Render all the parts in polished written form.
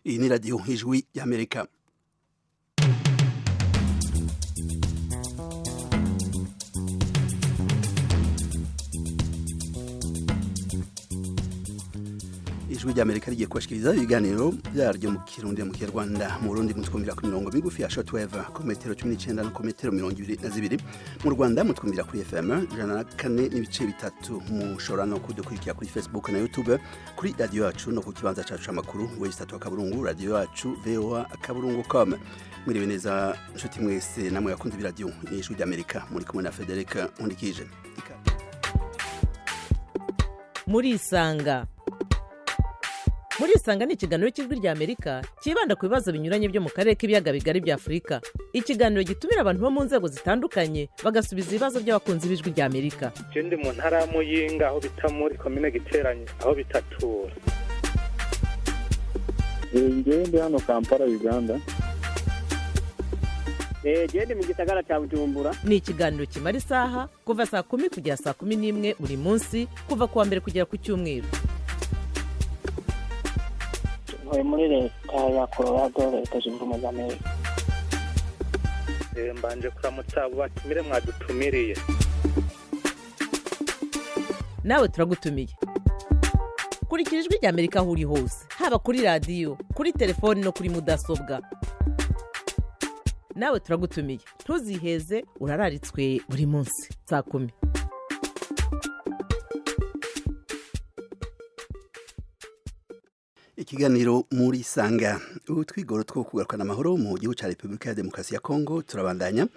Iyi ni radiyo Ijwi y'Amerika. Ijwi ry'Amerika rigiye kubashikiriza ibiganiro byaryo mu Kirundi, mu Kinyarwanda. Mu Burundi mutwumvira ku mirongo migufi ya shortwave ku metero 19 no ku metero 22. Mu Rwanda mutwumvira kuri FM 104.3. Mushobora no kudukurikira kuri Facebook na YouTube kuri radio yacu no ku kibanza cacu c'amakuru www.radioyacu.voa.com. Mwiriwe neza nshuti mwese namwe yakunze ibiradiyo Ijwi ry'Amerika, muri kumwe na Frederic Nkundikije. Murisanga. Murisanga ni ikiganiro cy'Ijwi rya Amerika cyibanda ku bibazo binyuranye byo mu karere k'ibiyaga bigari bya Afurika. Ikiganiro gitumira abantu bo mu nzego zitandukanye, bagasubiza ibibazo by'abakunzi b'Ijwi rya Amerika. Je ndi mu ntara ya Muyinga, aho bita muri komine Giteranyi, aho bitatura. Ngewe ndi hano Kampala, Uganda. Gende mu gisagara cya Bujumbura. Ni ikiganiro kimara isaha, kuva saa 10 kugera saa 11 buri munsi, kuva ku wa mbere kugera ku cyumweru. Ntuye muri Leta ya Colorado, Leta Zunze Ubumwe za Amerika. Mbanje kuramutsa abo batumire mwadutumiriye. Nawe turagutumiye. Kurikira Ijwi rya Amerika aho uri hose, haba kuri radiyo, kuri telefoni no kuri mudasobwa. Nawe turagutumiye, ntuziheze, urararitswe buri munsi saa 10. Ikiganiro Muri Sanga. Utwigoro two kugarukana amahoro mu gihugu ca Repubulika ya Demokarasi ya Kongo turabandanya.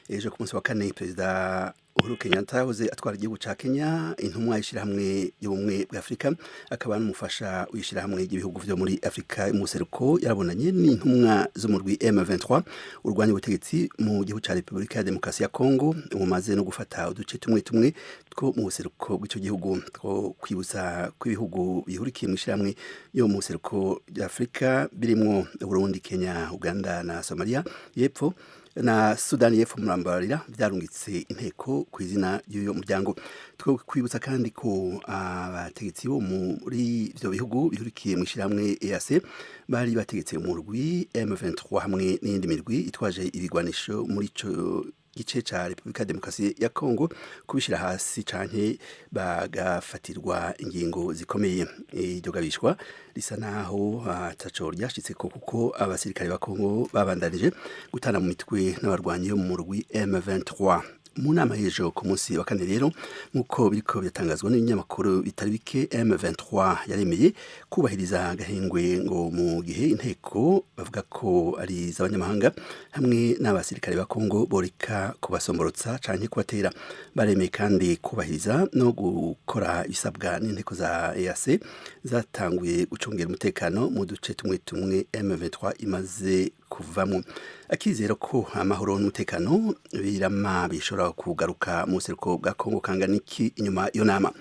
Ejo ku munsi wa kane, Perezida Uhuru Kenyatta yahoze atwara igihugu ca Kenya, intumwa y'ishirahamwe y'Ubumwe bwa Afurika, akaba n'umufasha w'ishirahamwe ry'ibihugu vyo muri Afurika mu buseruko, yarabonanye n'intumwa z'umurwi M23 urwanya ubutegetsi mu gihugu ca Repubulika ya Demokarasi ya Kongo, umaze no gufata uduce tumwe tumwe two mu buseruko bw'ico gihugu. Two kwibutsa kw'ibihugu bihurikiye mu ishirahamwe yo mu buseruko bwa Afurika birimwo Burundi, Kenya, Uganda na Somalia y'Epfo na Sudani y'Epfo, murambarira, vyarungitse inteko ku izina y'uyo muryango. Two kwibutsa kandi ko abategetsi bo muri ivyo bihugu bihurikiye mu ishirahamwe EAC bari bategetse umurwi M23 hamwe n'iyindi mirwi itwaje ibigwanisho muri ico gice ca Repubulika ya Demokarasi ya Kongo kubishira hasi canke bagafatirwa ingingo zikomeye. Iryo gabishwa risa naho ataco ryashitseko, kuko abasirikare ba Kongo babandanije gutana mu mitwe n'abarwanyi bo mu murwi M23. Mu nama y'ejo ku munsi wa kane rero, nk'uko biriko biratangazwa n'ibinyamakuru bitari bike, M23 yaremeye kubahiriza agahengwe ngo mu gihe inteko bavuga ko ari iz'abanyamahanga hamwe n'abasirikare ba Kongo boreka kubasomborotsa canke kubatera. Baremeye kandi kubahiriza no gukora ibisabwa n'inteko za EAC zatanguye gucungera umutekano mu duce tumwe tumwe M23 imaze kuvamwo. Akizero ko amahoro n'umutekano birama bishobora kugaruka mu buseruko bwa Kongo kangana iki inyuma iyo nama?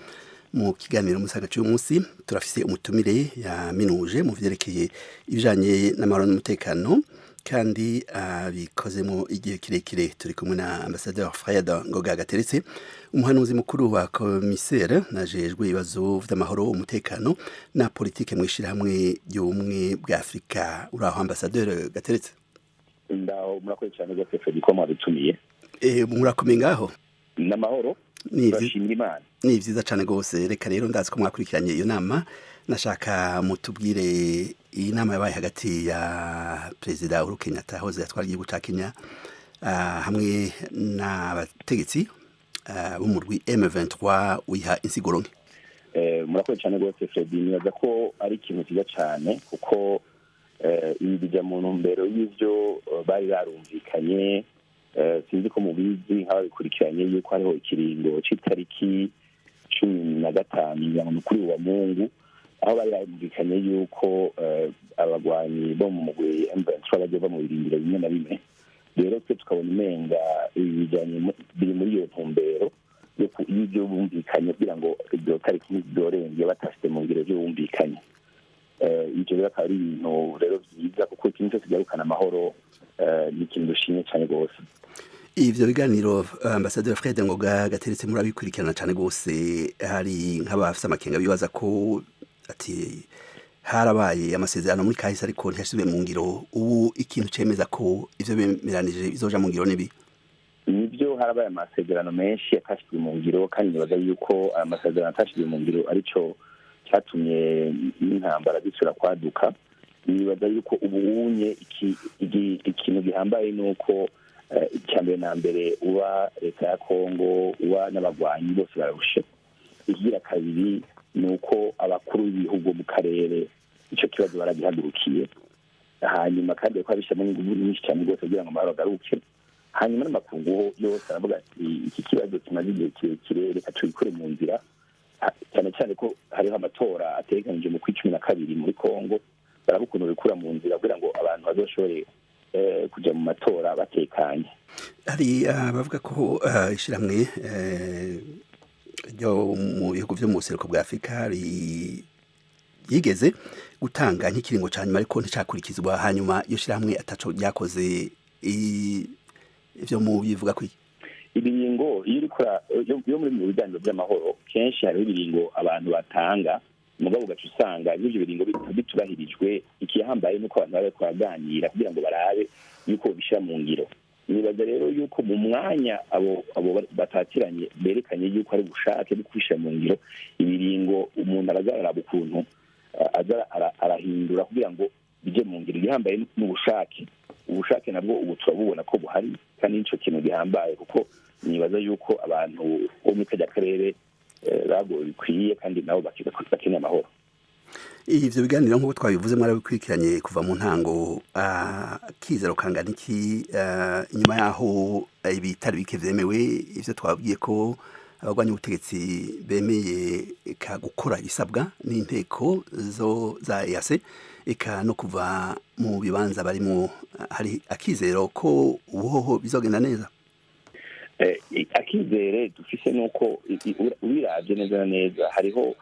Mu kiganiro Musaga cy'uyu munsi turafise umutumire yaminuje mu vyerekeye ibijanye n'amahoro n'umutekano, kandi abikozemo igihe kirekire. Turi kumwe na Ambassadeur Fred Ngoga Gateretse, umuhanuzi mukuru wa komisere najejwe ibibazo vy'amahoro, umutekano na politike mw'ishirahamwe ry'Ubumwe bwa Afurika. Uraho, Ambassadeur Gateretse? Ndaho, murakoze cyane rwose Fredi ko mwadutumiye. Murakomeye ngaho? N'amahoro. Turashimira Imana. Ni vyiza cane gose. Reka rero, ndazi ko mwakurikiranye iyo nama, nashaka mutubwire iyi nama yabaye hagati ya Perezida Uhuru Kenyatta yahoze atwara igihugu ca Kenya hamwe n'abategetsi b'umurwi M23, wiha insiguro nke? Murakoze cyane rwose Fredi. Nibaza ko ari ikintu cyiza cyane, kuko ibi bijya mu ntumbero y'ibyo bari barumvikanye. Sinzi ko mubizi nk'ababikurikiranye yuko hariho ikiringo c'itariki 15, ngira ngo kuri uwa Mungu, aho bari barumvikanye yuko abagwanyi bo mu mugwi M23 bajya bava mu birindiro bimwe na bimwe. Rero twe tukabona umenga ibi bijyanye, biri muri iyo ntumbero y'ibyo bumvikanye, kugira ngo iryo tariki ntiryorenge batashyize mu ngiro ibyo bumvikanye. Ibyo rero akaba ari ibintu rero byiza, kuko ikintu cyose kigarukana amahoro ni ikintu dushimye cyane rwose. Ivyo biganiro, Ambassadeur Fred Ngoga Gateretse, murabikurikirana cane gose. Hari nk'abafise amakenga bibaza ko ati Harabaye amasezerano muri kahise, ariko ntiyashyizwe mu ngiro. Ubu ikintu cemeza ko ivyo bemeranije bizoja mu ngiro nibi? Nibyo, harabaye amasezerano menshi atashyizwe mu ngiro, kandi nibaza yuko aya masezerano atashyizwe mu ngiro aricyo cyatumye n'intambara zisubira kwaduka. Nibaza yuko ubu unye ikintu gihambaye ni uko icya mbere na mbere uba leta ya Kongo, uba n'abagwanyi bose bararushe. Ikigira kabiri ni uko abakuru b'ibihugu mu karere icyo kibazo baragihagurukiye, hanyuma kandi bariko babishyiramo ingufu nyinshi cyane rwose kugira ngo amahoro agaruke. Hanyuma n'amakungu yose aravuga ati: "Iki kibazo kimaze igihe kirekire, reka tubikure mu nzira," cyane cyane ko hariho amatora ategekanije mu kwa 12 muri Kongo. Baraba ukuntu bikura mu nzira kugira ngo abantu bazoshobore kuja mu matora batekanye. Hari abavuga ko ishyirahamwe ryo mu bihugu vyo mu buseruko bwa Afurika yigeze gutanga nk'ikiringo ca nyuma, ariko nticakurikizwa, hanyuma iyo shirahamwe ataco ryakoze. Ivyo mu bivuga kwiki? Ibiringo, iyo uriko iyo muri mu biganiro by'amahoro, kenshi hariho ibiringo abantu batanga, mugabo ugaca usanga n'ivyo biringo bitubahirijwe. Ikihambaye nuko abantu baba bariko baraganira kugira ngo barabe yuko bobishira mu ngiro. Nibaza rero yuko mu mwanya abo batatiranye berekanye yuko ari ubushake bwo kubishira mu ngiro, ibiringo umuntu araza ukuntu aza arahindura kugira ngo bije mu ngiro. Igihambaye ni ubushake. Ubushake nabwo ubu turabubona ko buhari, kandi nico kintu gihambaye, kuko nibaza yuko abantu bo muri kajya karere bagowe bikwiye, kandi nabo bakeneye amahoro. Ivyo biganiro, nk'uko twabivuze, mwarabikurikiranye kuva mu ntango. Akizero kangana iki inyuma yaho ibitari bike vyemewe, ivyo twabwiye ko abagwanya ubutegetsi bemeye eka gukora ibisabwa n'inteko zo za EAC, eka no kuva mu bibanza barimo, hari akizero ko ubuhoho bizogenda neza? Akizere dufise nuko ubiravye neza na neza, hariho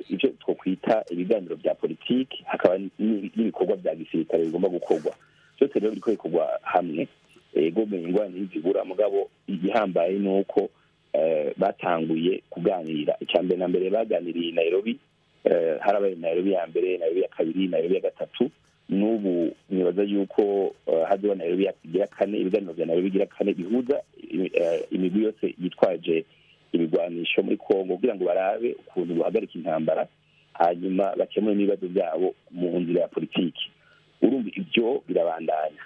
ibyo twokwita ibiganiro bya politiki, hakaba n'ibikorwa bya gisirikare bigomba gukorwa. Byose rero biriko bikorwa hamwe. Ego, ingorane ntizibura, mugabo igihambaye ni uko batanguye kuganira. Icya mbere na mbere baganiriye i Nairobi. Harabaye Nairobi ya mbere, Nairobi ya kabiri, Nairobi ya gatatu. N'ubu nibaza yuko hazoba Nairobi igira kane, ibiganiro vya Nairobi igira kane bihuza imigwi yose yitwaje ibigwanisho muri Kongo, kugira ngo barabe ukuntu buhagarika intambara, hanyuma bakemure n'ibibazo byabo mu nzira ya politiki. Urumva ibyo birabandanya.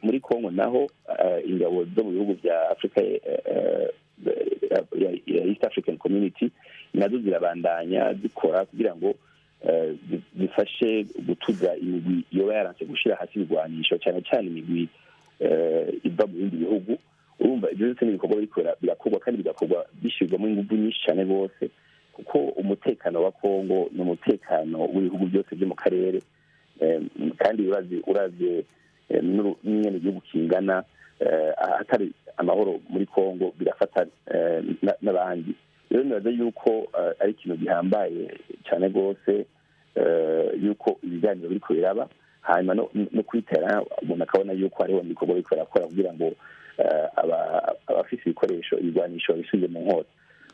Muri Kongo naho, ingabo zo mu bihugu bya Afrika ya East African Community nazo zirabandanya zikora kugira ngo zifashe gutuza imigwi yoba yaranse gushira hasi ibigwanisho, cyane cyane imigwi iva mu bindi bihugu. Urumva ibyo byose ni ibikorwa biriko birakorwa, kandi bigakorwa bishyirwamo ingufu nyinshi cyane rwose, kuko umutekano wa Kongo ni umutekano w'ibihugu byose byo mu karere. Kandi uravye n'ingene igihugu kingana, ahatari amahoro muri Kongo birafata n'abandi. Rero nibaza yuko ari ikintu gihambaye cyane rwose yuko ibiganiro biriko biraba, hanyuma no kwitera umuntu akabona yuko hariho ibikorwa biriko birakora kugira ngo abafise ibikoresho, ibigwanisho, babisubize mu nkota.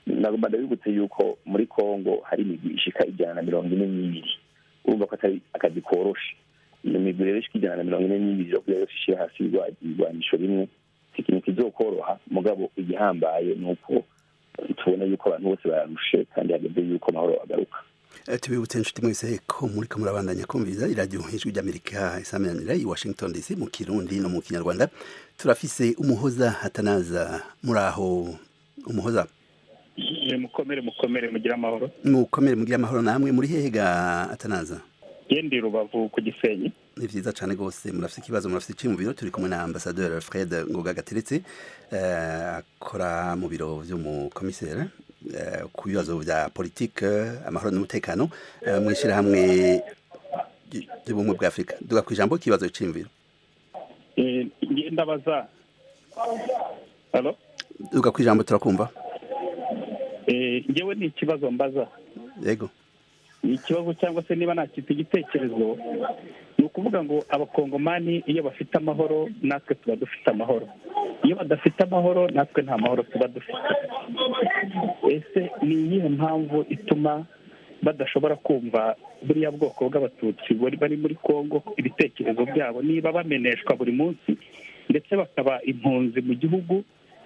Nagomba ndabibutse yuko muri Kongo hari imigwi ishika 142. Urumva ko atari akazi koroshe. Iyo migwi rero ishika 142 yo kugira yose ishire hasi ibigwanisho rimwe, si ikintu kizokoroha. Mugabo igihambaye ni uko tubona yuko abantu bose bararushe, kandi hageze yuko amahoro agaruka. Tubibutse inshuti mwese ko muriko murabandanya kumviriza iradiyo Ijwi ry'Amerika isamiranira i Washington DC mu Kirundi no mu Kinyarwanda. Turafise Umuhoza Hatanaza. Muraho, Umuhoza? Mukomere, mukomere, mugire amahoro. Mukomere, mugire amahoro namwe. Muri hehe ga Atanaza? Ndi Rubavu ku Gisenyi. Ni vyiza cane gose. Murafise ikibazo, murafise iciyumviro? Turi kumwe na Ambassadeur Fred Ngoga Gateretse, akora mu biro vy'umukomisere ku bibazo vya politike, amahoro n'umutekano mw'ishirahamwe ry'ubumwe bwa Afurika. Duga kw'ijambo, ikibazo, c'iyumviro. Ndabaza. Allo? Duga kw'ijambo, turakumva. Ngewe ni ikibazo mbaza. Yego. Ni ikibazo cyangwa se niba nakita igitekerezo. Ni ukuvuga ngo Abakongomani iyo bafite amahoro, natwe tuba dufite amahoro. Iyo badafite amahoro, natwe nta mahoro tuba dufite. Ese ni iyihe mpamvu ituma Badashobora kumva buriya bwoko bw'Abatutsi bari muri Kongo, ibitekerezo byabo, niba bameneshwa buri munsi ndetse bakaba impunzi mu gihugu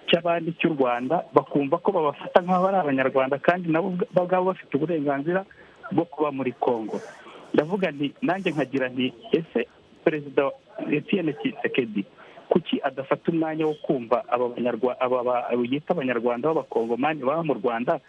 cy'abandi cy'u Rwanda, bakumva ko babafata nk'aho ari Abanyarwanda kandi nabo ubwabo bafite uburenganzira bwo kuba muri Kongo. Ndavuga nti nanjye nkagira nti: ese Perezida Etienne Tshisekedi kuki adafata umwanya wo kumva aba aba yita Abanyarwanda b'Abakongomani baba mu Rwanda,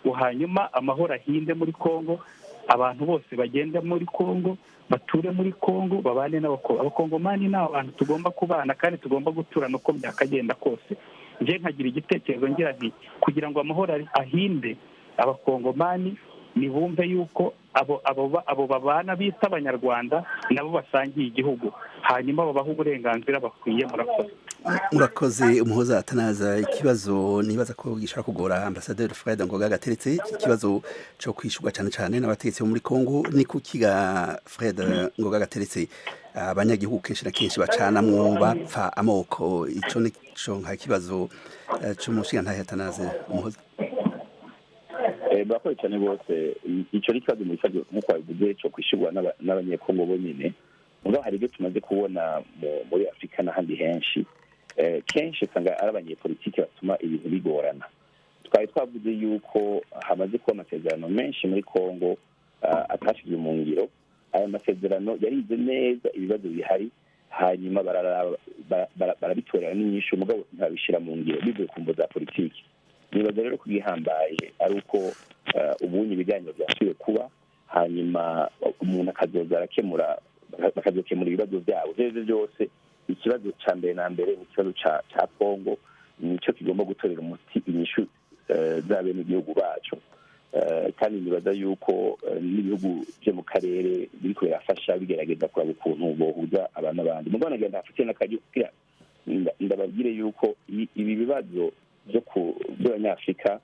ngo hanyuma amahoro ahinde muri Kongo, abantu bose bagende muri Kongo, bature muri Kongo, babane n'Abakongomani? Ni abantu tugomba kubana kandi tugomba guturana uko byakagenda kose. Njye nkagira igitekerezo ngira nti: kugira ngo amahoro ahinde, Abakongomani nibumve yuko abo babana bita Abanyarwanda nabo basangiye igihugu, hanyuma babaha uburenganzira bakwiye. Murakoze. Murakoze, Umuhoza Atanaza. Ikibazo nibaza ko gishobora kugora Ambasaderi Fred Ngoga Gateretse, ikibazo cyo kwishurwa cyane cyane n'abategetsi bo muri Kongo, ni kukiga Fred Ngoga Gateretse, abanyagihugu kenshi na kenshi bacanamwo bapfa amoko. Ico nico nka kibazo c'umushingantahe Atanaze Umuhoza. Murakoze cyane rwose. Icyo ni ikibazo mu bisanzwe, nk'uko babivuze, cyo kwishyurwa n'Abanyekongo bonyine. Mugabo hari ibyo tumaze kubona muri Afurika n'ahandi henshi, kenshi usanga ari abanyepolitiki batuma ibintu bigorana. Twari twavuze yuko hamaze kuba amasezerano menshi muri Kongo atashyizwe mu ngiro. Aya masezerano yarize neza ibibazo bihari, hanyuma barabitorera n'inyishu, mugabo ntibabishyira mu ngiro bivuye ku mvo za politiki. Nibaza rero ko igihambaye ari uko ubundi ibiganiro byasubiye kuba, hanyuma umuntu akazoza arakemura, bakazokemura ibibazo byabo ibyo aribyo byose. Ikibazo cya mbere na mbere ni ikibazo cya Kongo, nicyo kigomba gutorera umuti inyishu z'abenegihugu bacu. Kandi nibaza yuko n'ibihugu byo mu karere biriko birafasha, bigerageza kuraba ukuntu bohuza abantu n'abandi. Mugabo nagenda hafatiye n'akaryo kugira ndababwire yuko ibi bibazo by'Abanyafurika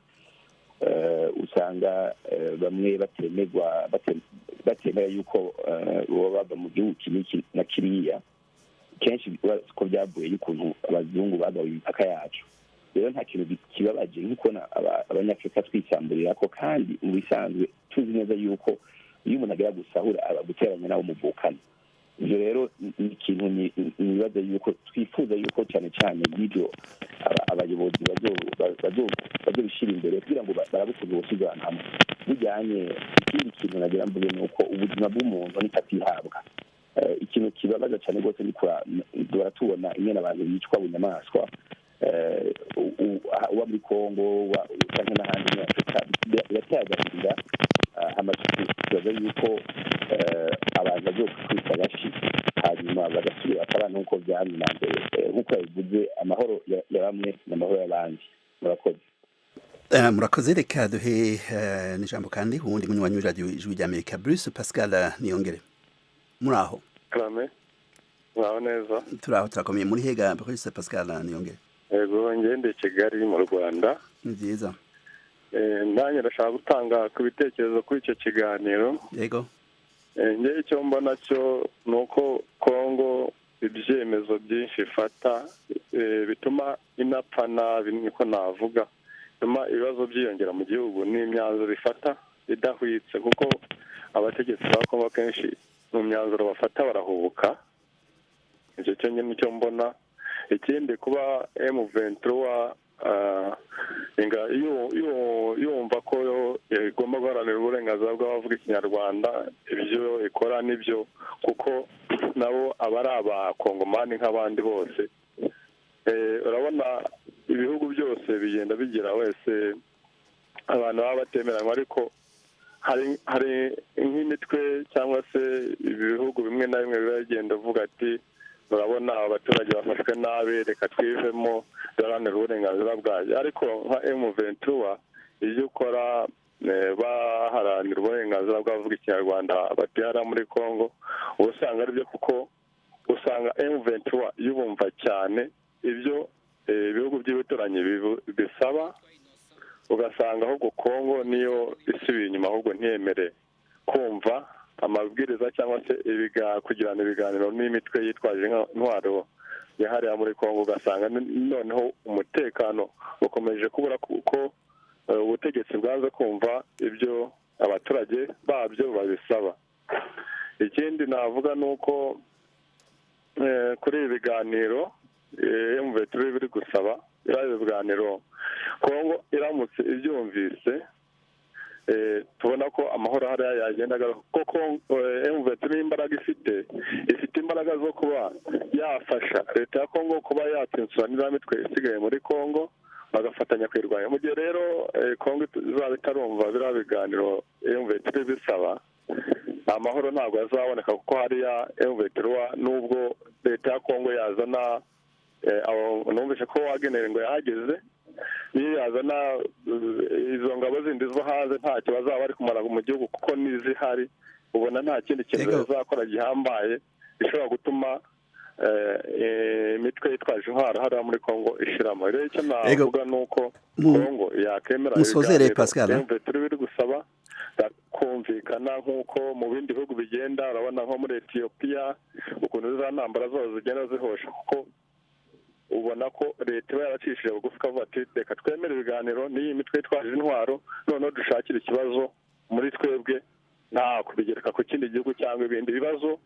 usanga bamwe batemerwa, batemera yuko baba bava mu gihugu iki n'iki na kiriya, kenshi ko byavuye y'ukuntu abazungu bagabuye imipaka yacu. Rero nta kintu kibabaje nko kubona Abanyafurika twisamburira ko, kandi mu bisanzwe tuzi neza yuko iyo umuntu agera gusahura aba guteranya nawe muvukana. Ibyo rero ni ikintu nibaza yuko twifuza yuko cyane cyane n'ibyo abayobozi bazobishyira imbere kugira ngo barabe ukuntu bosubiza abantu hamwe bijyanye. Ikindi kintu nagira mvuge ni uko ubuzima bw'umuntu nitatihabwa. Ikintu kibabaza cyane rwose ni duhora tubona ingene abantu bicwa bunyamaswa, uba muri Kongo cyangwa n'ahandi muri Afurika, birateye agahinda. Tubaza yuko abantu bazokwita agashi, hanyuma bagasubira bakabana nk'uko byamye na mbere. Nk'uko yabivuze, amahoro ya bamwe n'amahoro y'abandi. Murakoze. Murakoze. Reka duhe n'ijambo kandi uwundi munywanyi w'Iradiyo Ijwi ry'Amerika, Bruce Pascal Niyongere. Muri aho? Karame, mwaho neza? Turaho, turakomeye. Muri hega, Bruce Pascal Niyongere? Yego, ngende Kigali mu Rwanda. Ni byiza. Nanjye ndashaka gutanga ku bitekerezo kuri icyo kiganiro. Yego. Njye icyo mbona cyo ni uko Kongo ibyemezo byinshi ifata bituma inapfa nabi, niko navuga, bituma ibibazo byiyongera mu gihugu n'imyanzuro ifata idahwitse, kuko abategetsi ba Kongo akenshi mu myanzuro bafata barahubuka. Icyo cyo nyine nicyo mbona. Ikindi, kuba M23 yumva ko igomba guharanira uburenganzira bw'abavuga Ikinyarwanda, ibyo ikora nibyo, kuko nabo aba ari Abakongomani nk'abandi bose. Urabona ibihugu byose bigenda bigira wese abantu baba batemeranywa, ariko hari nk'imitwe cyangwa se ibihugu bimwe na bimwe biba bigenda uvuga ati: "Urabona abaturage bafashwe nabi, reka twivemo duharanire uburenganzira bwayo." Ariko nka M23, ibyo ukora baharanira uburenganzira bw'abavuga Ikinyarwanda batihara muri Congo, uba usanga aribyo, kuko usanga M23 yubumva cyane ibyo ibihugu by'ibituranyi bisaba, ugasanga ahubwo Congo niyo isubiye inyuma, ahubwo ntiyemere kumva amabwiriza cyangwa se kugirana ibiganiro n'imitwe yitwaje intwaro yahariye muri Congo, ugasanga noneho umutekano ukomeje kubura kuko ubutegetsi bwanze kumva ibyo abaturage. abaturage babyo babisaba. Ikindi navuga ni uko kuri ibi biganiro M23 biri gusaba, ibi biganiro Kongo iramutse ibyumvise, tubona ko amahoro hariya yagenda agaruka, kuko M23 imbaraga ifite imbaraga zo kuba yafasha leta ya Kongo kuba yatsinsura n'iramitwe isigaye muri Kongo, bagafatanya kwirwanya. Mu gihe rero Kongo izaba itarumva biriya biganiro M23 bisaba, amahoro ntabwo azaboneka, kuko hariya M23 nubwo leta ya Kongo yazana, numvise ko wagenera ngo yahageze, niyo yazana izo ngabo zindi zo hanze ntacyo bazaba bari kumara mu gihugu, kuko n'izihari ubona nta kindi kintu bazakora gihambaye gishobora gutuma imitwe yitwaje intwaro hariya muri Kongo ishiramo. Rero icyo navuga ni uko Kongo yakemera ibiganiro M23 biri gusaba, kumvikana nk'uko mu bindi bihugu bigenda. Urabona nko muri Ethiopia ukuntu za ntambara zose zigenda zihosha, kuko ubona ko leta iba yaracishije bugufi ikavuga ati reka twemere ibiganiro n'iyi mitwe yitwaje intwaro, noneho dushakire ikibazo muri twebwe, nta kubigereka ku kindi gihugu cyangwa ibindi bibazo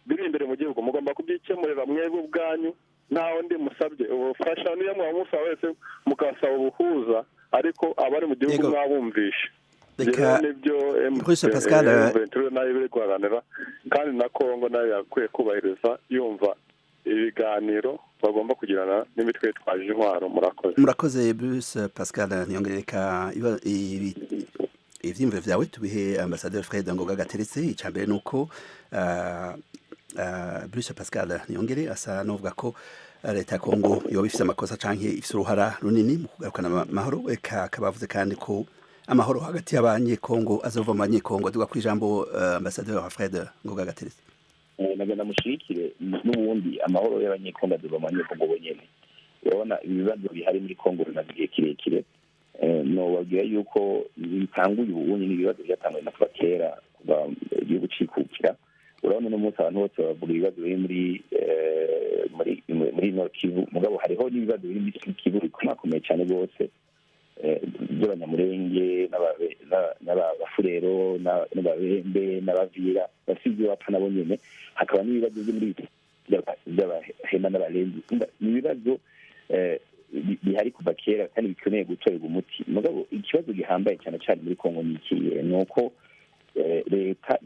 biri imbere mu gihugu, mugomba kubyikemurira mwebwe ubwanyu, nta wundi musabye ubufasha. Niyo mwamusaba wese mukasaba ubuhuza, ariko abari mu gihugu mwabumvishe. Reka Bruce Pascal M23 nayo biri guharanira, kandi na Kongo nayo yakwiye kubahiriza yumva ibiganiro bagomba kugirana n'imitwe yitwaje intwaro. Murakoze. Murakoze Bruce Pascal Niyongere. Reka ivyiyumviro vyawe tubihe Ambassadeur Fred Ngoga Gateretse. Ica mbere nuko Bruce Pascal Niyongere asa n'uvuga ko leta ya Kongo yoba ifise amakosa canke ifise uruhara runini mu kugarukana amahoro, eka akaba avuze kandi ko amahoro hagati y'abanyekongo azova mu banyekongo. Duga kw'ijambo Ambassadeur Fred Ngoga Gateretse. Nagenda mushikire n'ubundi amahoro y'abanyekongo azova mu banyekongo bonyene. Urabona ibibazo bihari muri Kongo bimaze igihe kirekire, nobabwira yuko bitanguye ubunye n'ibibazo byatanguye na kuva kera, kuva igihugu cikukira. Urabona uno munsi abantu bose bavuga ibibazo biri muri Nord Kivu, mugabo hariho n'ibibazo biri muri Sud Kivu bikomakomeye cyane rwose, by'abanyamurenge n'abafurero n'ababembe n'abavira bafite ibyo bapfa nabo nyene. Hakaba n'ibibazo byo muri by'abahema n'abarenzi. Ni ibibazo bihari kuva kera kandi bikeneye gutorerwa umuti. Mugabo ikibazo gihambaye cyane cyane muri Kongo ni ikihe? Ni uko leta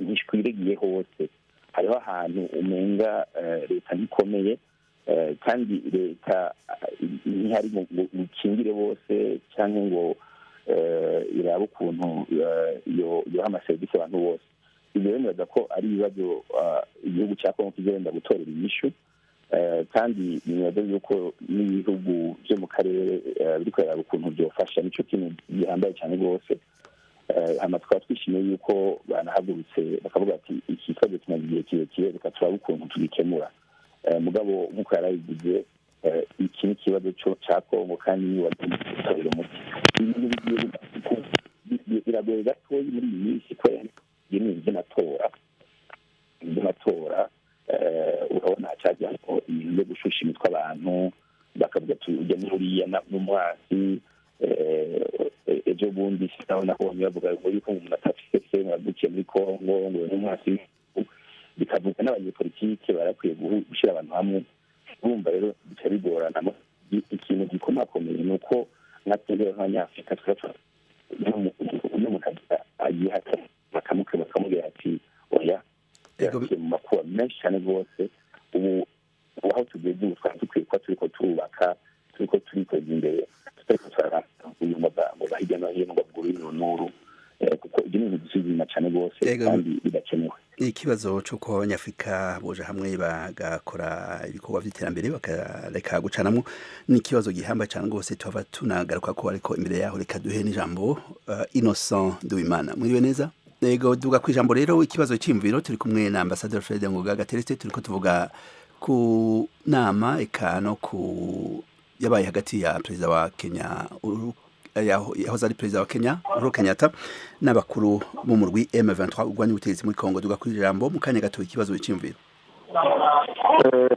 ntishwirigiye hose. Hariho ahantu umenga leta ntikomeye, kandi leta ntihari ngo ikingire bose cyangwa ngo irabe ukuntu yoha amaserivisi abantu bose. Ibyo rero nibaza ko ari ibibazo igihugu cya Kongo kizogenda gutorera inyishu, kandi nibaza yuko n'ibihugu byo mu karere biri kureba ukuntu byofasha. Nicyo kintu gihambaye cyane rwose. Hama tukaba twishimiye yuko banahagurutse bakavuga ati iki kibazo kimaze igihe kirekire, reka turabe ukuntu tugikemura. Mugabo nk'uko yarabivuze, iki ni ikibazo cya Kongo kandi niwe gutorera umuti. Ibintu biragoye gatoya muri iyi minsi kubera ibintu by'amatora. Urabona hacajyaho ibintu byo gushusha imitwe abantu bakavuga ati ujya n'uriya n'umwasi. Ejo bundi sinabona ko bamwe bavuga ngo yuko umuntu atafise se mwavukiye muri Kongo ngo n'umwasi, bikavuga n'abanyepolitike barakwiye gushyira abantu hamwe. Urumva rero bica bigorana. Ikintu gikomakomeye ni uko nka twebwe nk'abanyafurika n'umuntu agiye bakamubwira ati oya, yagiye mu makuba menshi cyane rwose. Ubu aho tugeze ubu twari dukwiye kuba turiko turubaka, turiko turikweza imbere, tutariko turaranga hirya no hino ngo bagure ibintu, kuko ibyo ni ibintu dusuzuma cyane rwose kandi bidakenewe. Ikibazo c'uko abanyafrika boja hamwe bagakora ibikorwa vy'iterambere bakareka gucanamwo ni ikibazo gihambaye cane rwose, tuhava tunagaruka ko, ariko imbere yaho reka duhe n'ijambo Innocent Nduwimana. Mwiriwe neza? Yego, duga kw'ijambo rero ikibazo c'imviro. Turi kumwe na Ambassadeur Fred Ngoga Gateretse, turiko tuvuga ku nama eka no ku yabaye hagati ya perezida wa Kenya, yahoze ari perezida wa Kenya Uhuru Kenyatta, n'abakuru b'umurwi M23 urwanya ubutegetsi muri Kongo. Duga kw'ijambo mu kanya gato ikibazo c'imviro.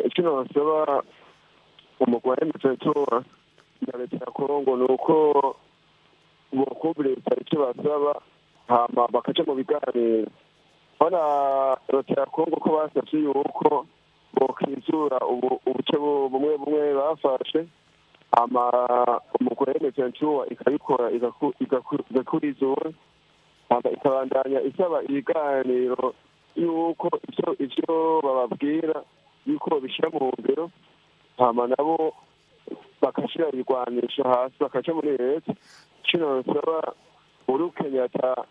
Icyo basaba umugwi wa M23 na leta ya Kongo ni uko bokumva leta icyo basaba. Hama bakaja mu biganiro. Bana leta ya Kongo ko basavye yuko bokizura ubuce bumwe bumwe bafashe, hama umugwi M23 ikabikora, igakurizura, hama ikabandanya isaba ibiganiro yuko ivyo bababwira yuko babishyira mu ngiro, hama nabo bakashyira ibigwanisho hasi, bakaca muri leta. Kino nsaba Uhuru Kenyatta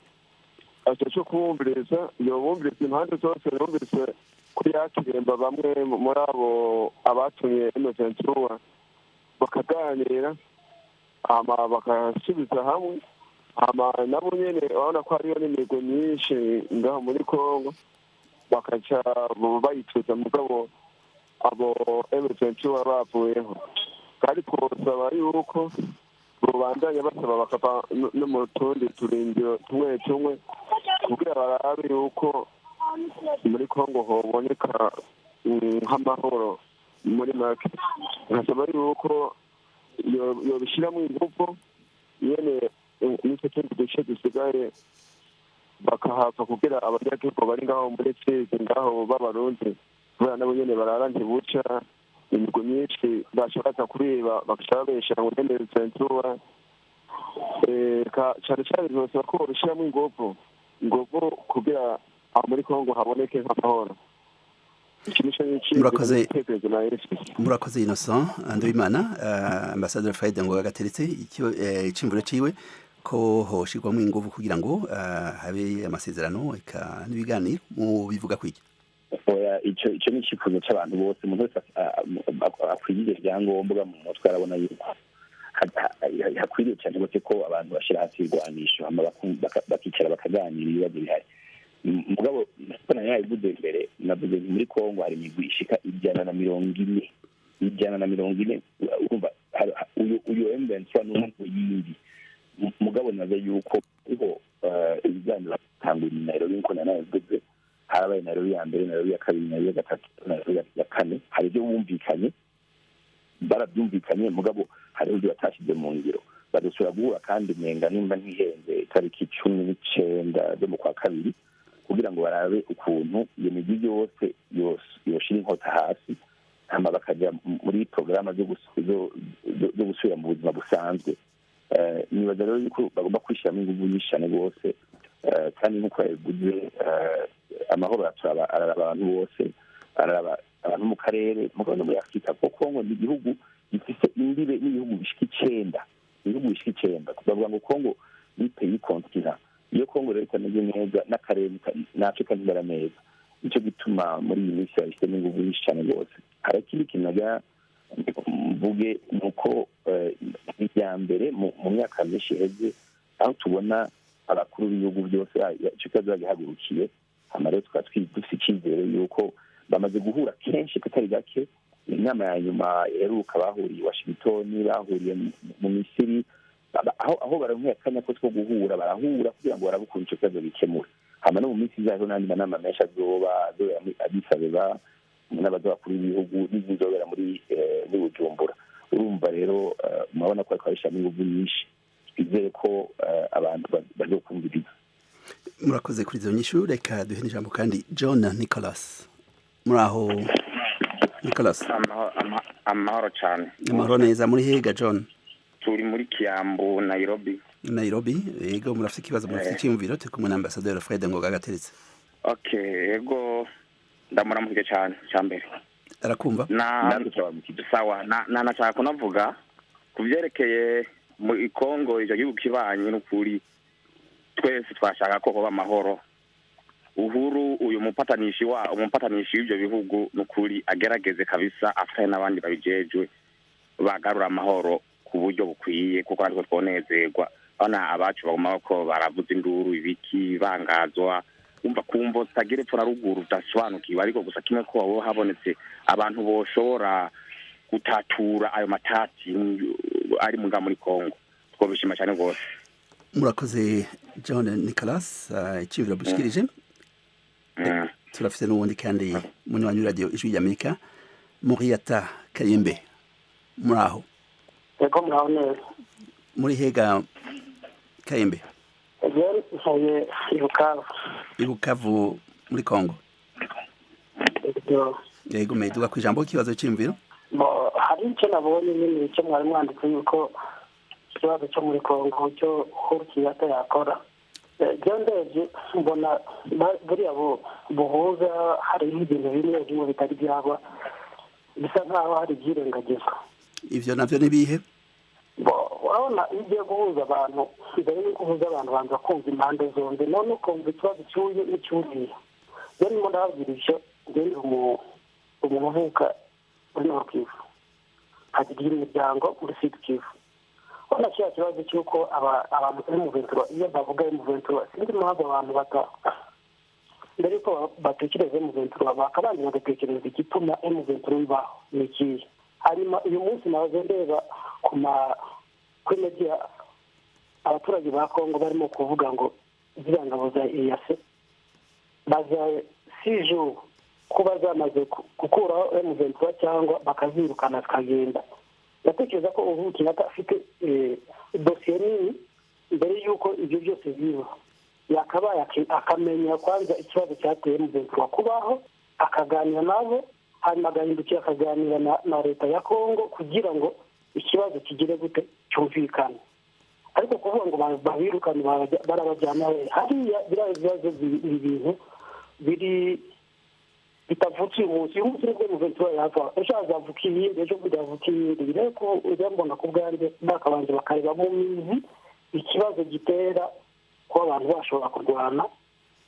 aje kubumviriza, yobumviriza impande zose, yumvise kuri yakiremba bamwe muri abo abatumye M23, bakaganira, hama bakasubiza hamwe. Hama nabo nyene urabona ko hariyo n'imigwi myinshi ngaho muri Kongo, bakaca bayituza, mugabo abo M23 bavuyeho. Kandi twosaba yuko bobandanya basaba bakava no mu tundi turindiro tumwe tumwe, kugira barabe yuko muri Kongo hoboneka nk'amahoro. Muri make, nkasaba yuko yobishyiramo ingufu nyene, n'utwo tundi duce dusigaye bakahava, kugira abanyagihugu bari ngaho muri Fizi ngaho b'Abarundi, kubera nabo nyene barara ntibuca, imigwi myinshi bashobora kuriba, bagaca babesha ngo nyene ventura. Cane cane bizosaba ko bobishiramwo inguvu kugira aho muri Kongo haboneke nk'amahoro. Iki nico Murakoze. igitekerezo nari mfise. Murakoze, Innocent Nduwimana. Ambassadeur Fred ngo agateretse iciyumviro ciwe ko hoshirwamwo inguvu kugira ngo habe amasezerano eka n'ibiganiro, mu bivuga kwiki? Oya, ico ni icifuzo c'abantu bose. Umuntu wese akwiriye ibyangombwa mu mutwe arabona yuko hakwiriye cyane rwose ko abantu bashyira hasi ibigwanisho, hama bakicara bakaganira ibibazo bihari. Mugabo ko nari nabivuze mbere, navuze nti muri Kongo hari imigwi ishika 140, 140. Urumva uyu M23 ni umwe mu yindi. Mugabo naze yuko ariho ibiganiro bitanguriye i Nairobi, nkuko nari nabivuze. Harabaye Nairobi ya mbere, Nairobi ya kabiri, Nairobi ya gatatu, Nairobi ya kane. Hari ibyo bumvikanye, barabyumvikanye, mugabo hariho ibyo batashyize mu ngiro. Badusubira guhura kandi, umenga nimba ntihenze, itariki 19 zo mu kwa kabiri, kugira ngo barabe ukuntu iyo migwi yose yoshira inkota hasi, hama bakajya muri porogaramu zo gusubira mu buzima busanzwe. Nibaza rero yuko bagomba kwishyiramo ingufu nyinshi cyane rwose. Kandi nk'uko yabivuze, amahoro araraba abantu bose, araraba abantu mu karere, mugabo no muri Afurika, kuko Kongo ni igihugu gifise imbibe n'ibihugu bishika icenda, ibihugu bishika icenda. Bavuga ngo Kongo ni pays continent. Iyo Kongo rero itameze neza, n'akarere n'Afurika ntibara neza. Nicyo gituma muri iyi minsi babishyizemo ingufu nyinshi cyane rwose. Hari ikindi kintu nagira mvuge, ni uko irya mbere mu myaka myinshi iheze aho tubona abakuru b'ibihugu byose ico kibazo bagihagurukiye. Hama rero tukaba dufise icyizere yuko bamaze guhura kenshi katari gake. Inama ya nyuma iheruka bahuriye i Washington, bahuriye mu Misiri, aho baronkeye akanya ko two guhura, barahura kugira ngo barabe ukuntu ico kibazo gikemura. Hama no mu minsi izaho n'andi manama menshi azoba azobera muri Addis Abeba n'abazabakuru b'ibihugu, n'izizobera muri Bujumbura. Urumva rero murabona ko bariko babishiramwo inguvu nyinshi. Twizere ko abantu bazokumviriza. Murakoze kuri izo nyishu. Reka duhe n'ijambo kandi John Nicholas. Muri aho, Nicholas? Amahoro cyane. Amahoro neza. Muri hega, John? Turi muri Kiambu, Nairobi. Nairobi, yego. Murafite ikibazo, murafite icyiyumviro? Turi kumwe na ambasaderi Fred Ngoga Gateretse. Okay, yego, ndamuramukije cyane cya mbere. Arakumva. Na Natwe turabamukije. Sawa, na nashaka kunavuga ku byerekeye mu Kongo, icyo gihugu kibanyi. N'ukuri twese twashaka ko hoba amahoro. Uhuru, uyu mupatanishi wa umupatanishi w'ibyo bihugu, n'ukuri agerageze kabisa, afatanye n'abandi babijejwe, bagarura amahoro ku buryo bukwiye, kuko natwe twonezerwa. Bana abacu baguma ko baravuza induru ibiki, bangazwa, umva kumvo zitagira epfo na ruguru, udasobanukiwe. Ariko gusa kimwe, ko hoba habonetse abantu boshobora gutatura ayo matati ari nga muri Kongo, twobishima cyane rwose. Murakoze, John Nicholas, icyiyumviro mushikirije. Turafite n'ubundi kandi munywanyi w'iradiyo Ijwi ry'Amerika, Muriyata Kayembe. Muri aho? Yego, muraho neza. Muri hega, Kayembe? Ntuye i Bukavu. I Bukavu muri Kongo. Yego, duga ku ijambo, ikibazo cy'imviro. Hari icyo nabonye nyine, icyo mwari mwanditse yuko ikibazo cyo muri Kongo cyo Uhuru Kenyatta yakora. Byo ndebye mbona buriya buhuza hariho ibintu bimwe bimwe bitari byaba, bisa nkaho hari ibyirengagizwa. Ivyo navyo ni bihe? Urabona, iyo ugiye guhuza abantu, mbere y'uko uhuza abantu banza kumva impande zombi, none ukumva ikibazo cy'uyu n'icy'uriya. Rero ndimo ndababwira ivyo, ngende umuntu uvuka muri Nord Kivu, hagira imiryango muri Sud Kivu. Urabona kiriya kibazo cy'uko abantu M23, iyo bavuga M23, sinzi impamvu abantu bata mbere yuko batekereza M23 bakabanza bagatekereza igituma M23 ibaho ni ikihe. Hanyuma uyu munsi nahoze ndeba ku ma kuri media, abaturage ba Kongo barimo kuvuga ngo ziriya ngabo za EAC baza siju kuba zamaze gukuraho M23 cyangwa bakazirukana zikagenda. Ndatekereza ko Uhuru Kenyatta afite dosiye nini. Mbere y'uko ibyo byose biba, yakabaye akamenya kwanza ikibazo cyateye M23 kubaho, akaganira nabo, hanyuma agahindukira akaganira na leta ya Kongo kugira ngo ikibazo kigire gute, cyumvikane. Ariko kuvuga ngo babirukane, barabajyana hariya, biriya bibazo, ibi bintu biri bitavutse uyu munsi. Uyu munsi nibwo M23 yava, ejo hazavuka iyindi, ejo bundi havuka iyindi. Rero ko ujya mbona ku bwanjye bakabanza bakareba mu mizi ikibazo gitera kuba abantu bashobora kurwana,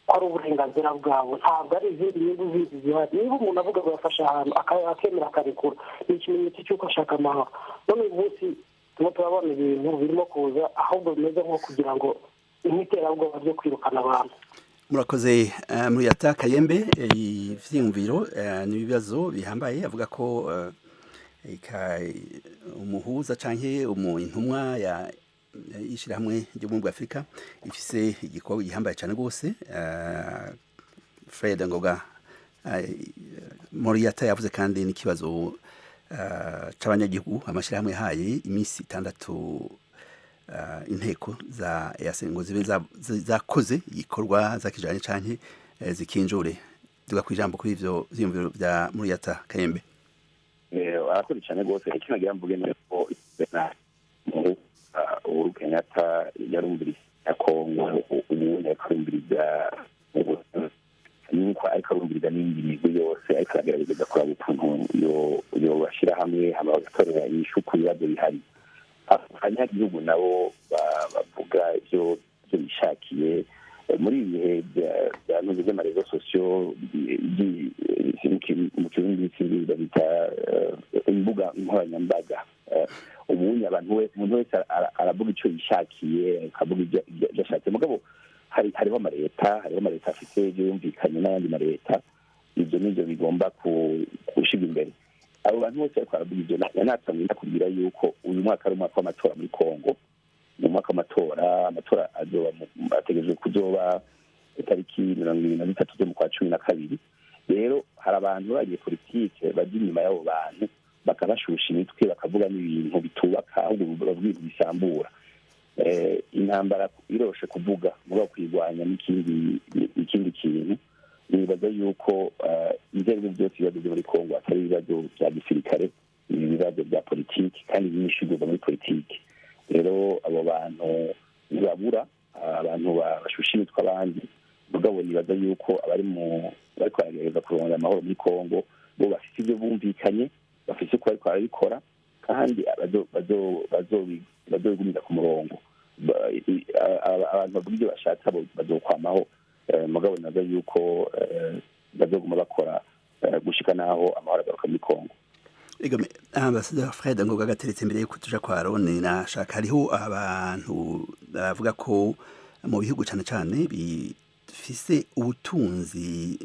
ko ari uburenganzira bwabo, ntabwo ari izindi nyungu zindi zihari. Niba umuntu avuga ngo yafashe ahantu, akemera akarekura, ni ikimenyetso cy'uko ashaka amahoro. None uyu munsi turimo turabona ibintu birimo kuza, ahubwo bimeze nko kugira ngo nk'iterabwoba ryo kwirukana abantu. Murakoze. Muriyata Kayembe, ivyiyumviro n'ibibazo bihambaye. Avuga ko umuhuza canke intumwa ya ishirahamwe ry'Ubumwe bwa Afurika ifise igikorwa gihambaye cyane rwose. Fred Ngoga, Muriyata yavuze kandi n'ikibazo c'abanyagihugu, amashirahamwe yahaye iminsi 6 inteko za EAC ngo zibe zakoze igikorwa zakijanye canke zikinjure. Duga kwijambo kuri ivyo vyiyumviro vya Muriyata Kayembe. Arakoze cyane rwose. Icyo nagira mvuge ni ko Uhuru Kenyatta yarumviriza Kongo, ubundi ariko arumviriza nuko ariko arumviriza n'indi migwi yose, ariko aragerageza kuraba ukuntu yobashyira hamwe hama bagatorera inyishu ku bibazo bihari. Abanyagihugu nabo bavuga ibyo bishakiye muri ibi bihe bya none by'ama réseaux sociaux, mu Kirundi sinzi babita imbuga nkoranyambaga. Ubundi abantu, umuntu wese aravuga icyo yishakiye, akavuga ibyo ashatse. Mugabo hariho amaleta afite ibyo yumvikanye n'ayandi maleta. Ibyo nibyo bigomba gushyirwa imbere. Abo bantu bose ariko baravuga ibyo, natangiye ndakubwira yuko uyu mwaka ari umwaka w'amatora muri Kongo. Mu mwaka w'amatora, amatora azoba ategerejwe kuzoba itariki 23 zo mu kwa 12. Rero hari abantu b'abanyepolitike bajya inyuma y'abo bantu, bakabashusha imitwe, bakavuga n'ibintu bitubaka, ahubwo bavuga ibintu bisambura. Intambara iroroshe kuvuga, mugabo kuyirwanya n'ikindi ikindi kintu. Nibaza yuko ibyo ari byo byose, ibibazo byo muri Kongo atari ibibazo bya gisirikare, ni ibibazo bya politiki, kandi inyishu igomba muri politiki. Rero abo bantu ntibabura abantu bashusha imitwe abandi. Mugabo nibaza yuko abari mu bariko baragerageza kurondera amahoro muri Kongo bo bafite ibyo bumvikanye, bafite uko bariko barabikora, kandi bazobigumiza ku murongo. Abantu bavuga ibyo bashatse abo bazokwamaho. Mugabo nibaza yuko bazoguma bakora gushika naho amahoro agaruka muri Kongo. Egome, Ambassadeur Fred Ngoga gateretse, imbere yuko tuja kwa Arone, nashaka, hariho abantu bavuga ko mu bihugu cyane cyane bifise ubutunzi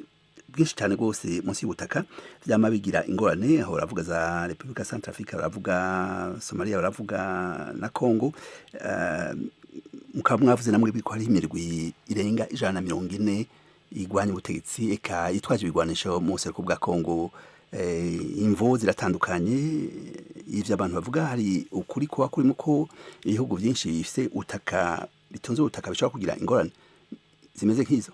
bwinshi cyane rwose munsi y'ubutaka vyama bigira ingorane. Aho baravuga za Republika Centrafrica, baravuga Somalia, baravuga na Congo. Mukaba mwavuze namwe ko hariho imirwi irenga 140 igwanya ubutegetsi, eka yitwaje ibigwanisho mu buseruko bwa Congo. Imvo ziratandukanye. Ivyo abantu bavuga, hari ukuri kuba kurimo ko ibihugu byinshi bifise utaka bitunze ubutaka bishobora kugira ingorane zimeze nk'izo?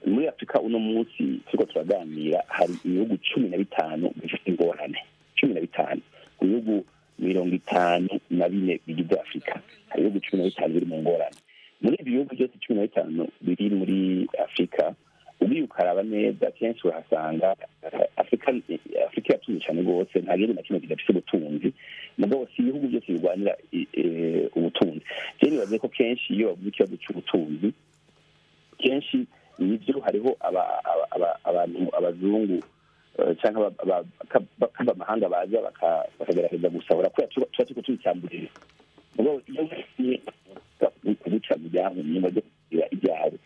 Muri Afurika uno munsi turiko turaganira hari ibihugu 15 bifite ingorane, 15 ku bihugu 54 bigize Afurika. Hari ibihugu 15 biri mu ngorane. Muri ibi bihugu byose 15 biri muri Afurika, ugiye ukaraba neza kenshi urahasanga Afurika iratunze cyane rwose, nta gihugu na kimwe kidafite ubutunzi, mugabo si ibihugu byose birwanira ubutunzi. Rero nibaze ko kenshi iyo bavuze ikibazo cy'ubutunzi, kenshi nibyo hariho abantu abazungu cyangwa abamahanga baza bakagerageza gusahura kubera tuba turiko tubicyamburira, mugabo iyo ugiye kubuca mu byahumye bajya kugira ibyawe.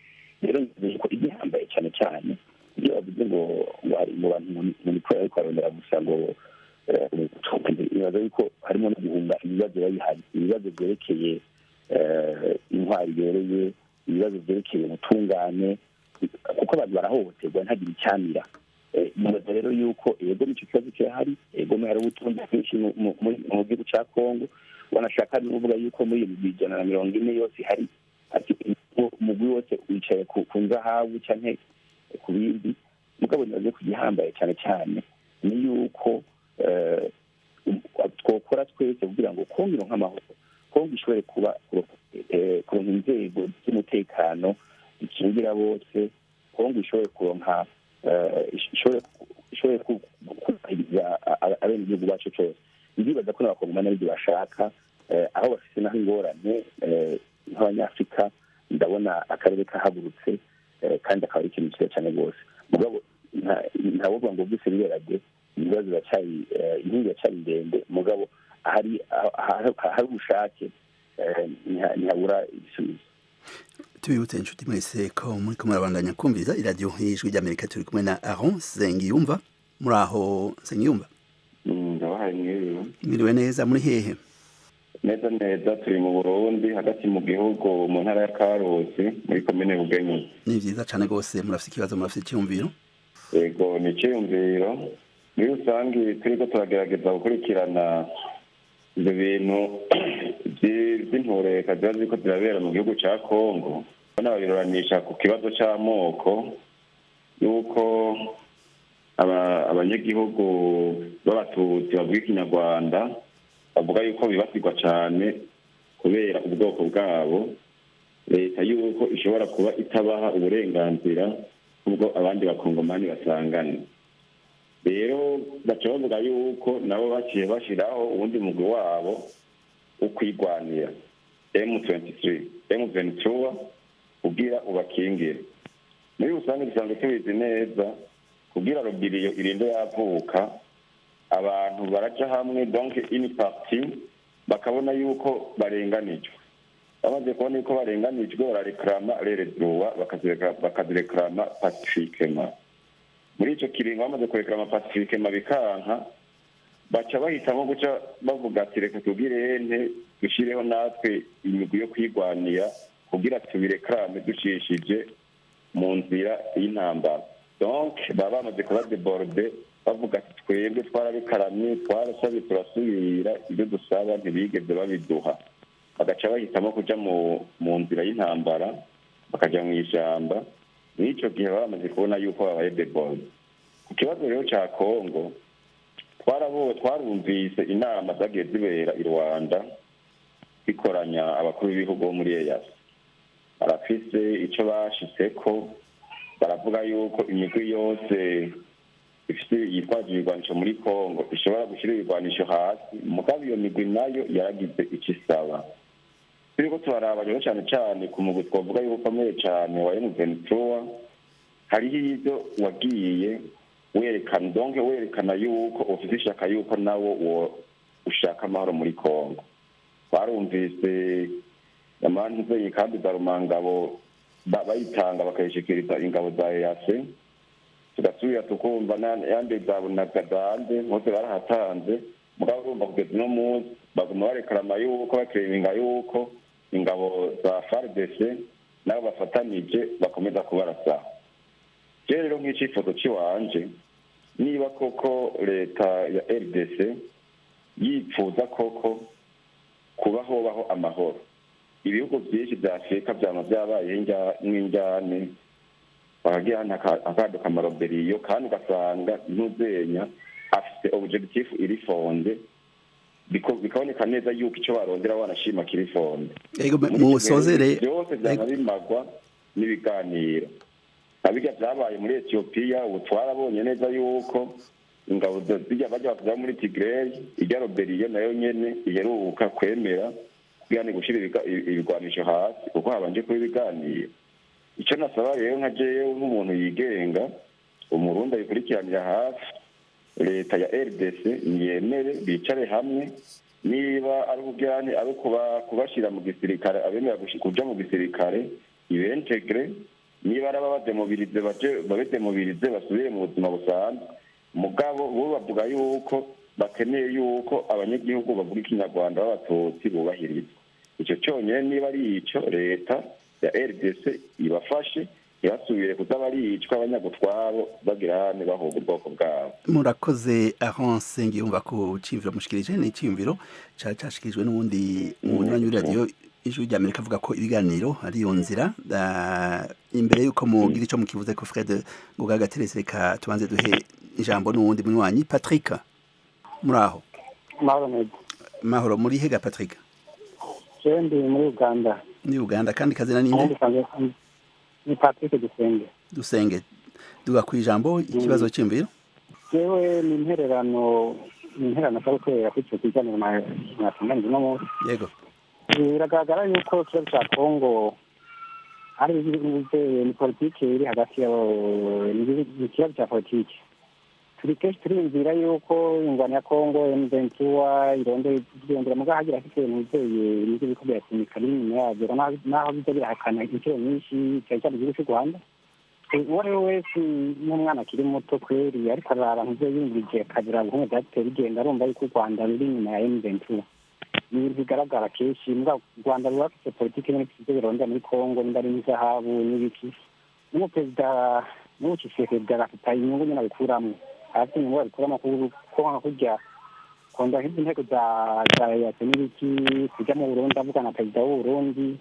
Rero ko igihambaye cyane cyane iyo bavuze ngo mu bantu mu mikoro ariko barondera gusa ngo nibaza yuko harimo no guhunga ibibazo biba bihari, ibibazo byerekeye intwari ibereye, ibibazo byerekeye ubutungane, kuko abantu barahohoterwa ntagire icyamira. Nibaza rero yuko yego nicyo kibazo kirahari, yego hari ubutunzi bwinshi mu gihugu cya Kongo, wanashaka n'uvuga yuko muri iyo migwi 140 yose ihari, umugwi wose wicaye ku nzahabu canke ku bindi. Mugabo nibaze ku gihambaye cyane cyane ni yuko twokora twese kugira ngo Kongo ironke amahoro, Kongo ishobore kuba kuronka inzego z'umutekano zikingira bose, Kongo ishobore kuronka ishobore kubahiriza abenegihugu bacu cose. Ndibaza ko n'abakongomani aribyo bashaka, aho bafise naho ingorane nk'abanyafurika ndabona akarere kahagurutse, kandi akaba ari ikintu cyiza cyane rwose. Mugabo ntawovuga ngo byose biberage, ibibazo biracyari, inkingi iracyari ndende, mugabo ahari ubushake ntihabura igisubizo. Tubibutse inshuti mwese ko muri ko murabandanya kumviriza iradiyo y'Ijwi ry'Amerika. Turi kumwe na Aaron Nsengiyumva. Muri aho Nsengiyumva? Ndabahaye mwiriwe. Mwiriwe neza. Muri hehe? Neza neza turi mu Burundi hagati mu gihugu, mu ntara ya Karusi, muri komine Bugenyi. Ni vyiza cane rwose. Murafise ikibazo, murafise iciyumviro? Yego, ni iciyumviro. Muri rusange turiko turagerageza gukurikirana ivyo bintu vy'intureka ziba ziriko zirabera mu gihugu ca Kongo, banababiruranisha ku kibazo c'amoko, yuko abanyagihugu b'abatutsi bavuga ikinyarwanda bavuga yuko bibasirwa cane kubera ubwoko bwabo, leta yuko ishobora kuba itabaha uburenganzira ubwo abandi bakongomani basangana. Rero baca bavuga yuko nabo baciye bashiraho uwundi mugwi wabo ukwigwanira M23 M23 kugira ubakingire. Muri rusange dusanzwe tubizi neza, kugira rubiriyo irinde yavuka, abantu baraja hamwe, donc une partie bakabona yuko barenganijwe. Bamaze kubona yuko barenganijwe barareklama les droits, bakazireklama pacifiquement. Muri ico kiringo bamaze kureklama pacifiquement bikanka, baca bahitamo guca bavuga ati reka tugire ente dushireho natwe imigwi yo kwigwanira kugira tubireklame ducishije mu nzira y'intambara. Donc baba bamaze kuba débordé, bavuga ati twebwe twarabikaramye, twarasabye, turasubira, ibyo dusaba ntibigeze babiduha. Bagaca bahitamo kuja mu nzira y'intambara, bakaja mu ishamba. N'ico gihe baba bamaze kubona yuko babaye débordé. Ku kibazo rero ca Kongo, twarumvise inama zagiye zibera i Rwanda bikoranya abakuru b'ibihugu bo muri EAC. Barafise ico bashitseko, baravuga yuko imigwi yose ifise yitwaje ibigwanisho muri Kongo ishobora gushira ibigwanisho hasi, mugabo iyo migwi nayo yaragize ico isaba. Turiko turaraba rero cane cane ku mugwi twovuga yuko ukomeye cane wa M23, hariho ivyo wagiye werekana, donc werekana yuko ufise ishaka yuko nawo ushaka amahoro muri Kongo. Barumvise amantuze kandi za Rumangabo bayitanga bakayishikiriza ingabo za EAC, tugasubira tukumva yande za Bunagana hose barahatanze, mugabo urumva kugeza uno munsi baguma bareklama yuko bakiringa yuko ingabo za FARDC nabo bafatanije bakomeza kubarasa. Rero nk'icifuzo ciwanje, niba koko leta ya RDC yipfuza koko kuba hobaho amahoro, Ibihugu byinshi bya Afurika byama byabaye nk'injyane, bakagira akaduka amaroberiyo, kandi ugasanga ntuzenya afite objectif iri fondé, bikaboneka neza yuko icyo barondera wanashima kiri fondé. Musozere. Byose byaba bimagwa n'ibiganiro. Abiga byabaye muri Etiyopiya, ubu twarabonye neza yuko ingabo zijya bajya bakuza muri Tigray, ijya rébellion nayo nyene iheruka kwemera kugira ni gushyira ibigwanisho hasi, kuko habanje kuba ibiganiro. Icyo nasaba rero nka jewe nk'umuntu yigenga, Umurundi abikurikiranira hafi, leta ya RDC niyemere bicare hamwe. Niba ari ubujyane, ari kubashyira mu gisirikare, abemera kuja mu gisirikare ib'intégrer, niba ari ababademobilize babedemobilize, basubire mu buzima busanzwe. Mugabo bo bavuga yuko bakeneye yuko abanyagihugu bavuga Ikinyarwanda b'Abatutsi bubahirizwa. Icyo cyonyine, niba ari ico, leta ya RDC ibafashe, ntibasubire kuza baricwa abanyagutwabo bagira hane bahunga ubwoko bwabo. Murakoze, Aronse. Ngiyumva ko ciyumviro mushikirije ni iciyumviro cari cashikirijwe n'uwundi munywanyi w'iradiyo Ijwi rya Amerika, avuga ko ibiganiro ari iyo nzira. Imbere yuko mugira ico mukivuze ko, Fred Ngoga Gateretse, reka tubanze duhe ijambo n'uwundi munywanyi, Patrick. Muraho? Mahoro neza. Mahoro. Muri hega, Patrick? Jewe ndi muri Uganda. Muri Uganda. Kandi kazina ninde? Ni Patrick Dusenge. Dusenge, duga ku ijambo, ikibazo cy'imviro. Jewe ni intererano nshaka gukorera kuri icyo kiganiro mwatunganije uno munsi. Yego. Biragaragara yuko ikibazo cya Kongo ari ni politike iri hagati yabo, ni ikibazo cya politike. Turi kenshi turiyumvira yuko ingwano ya Kongo M23 irondera irondera, mugabo hagira afite umuvyeyi nivyo biriko birasunika n'inyuma yavyo, naho biza birahakana inshuro nyinshi, cyane cyane igihugu cy'u Rwanda. Uwo ari we wese n'umwana akiri muto kweri, ariko araba nk'ivyo yumvirije akabira ukuntu vyateye bigenda, arumva yuko u Rwanda ruri inyuma ya M23. Ni ibintu bigaragara kenshi. Mugabo u Rwanda ruba rufise politike nyene, ivyo birondera muri Kongo, nimba ari inzahabu n'ibiki, n'umuperezida n'ubu Tshisekedi agafita inyungu nyene abikuramwo, arafite inyungu abikuramo, kuko nka kurya kongera nk'izi nteko za EAC n'ibiki, kuja mu Burundi avuga na perezida w'Uburundi,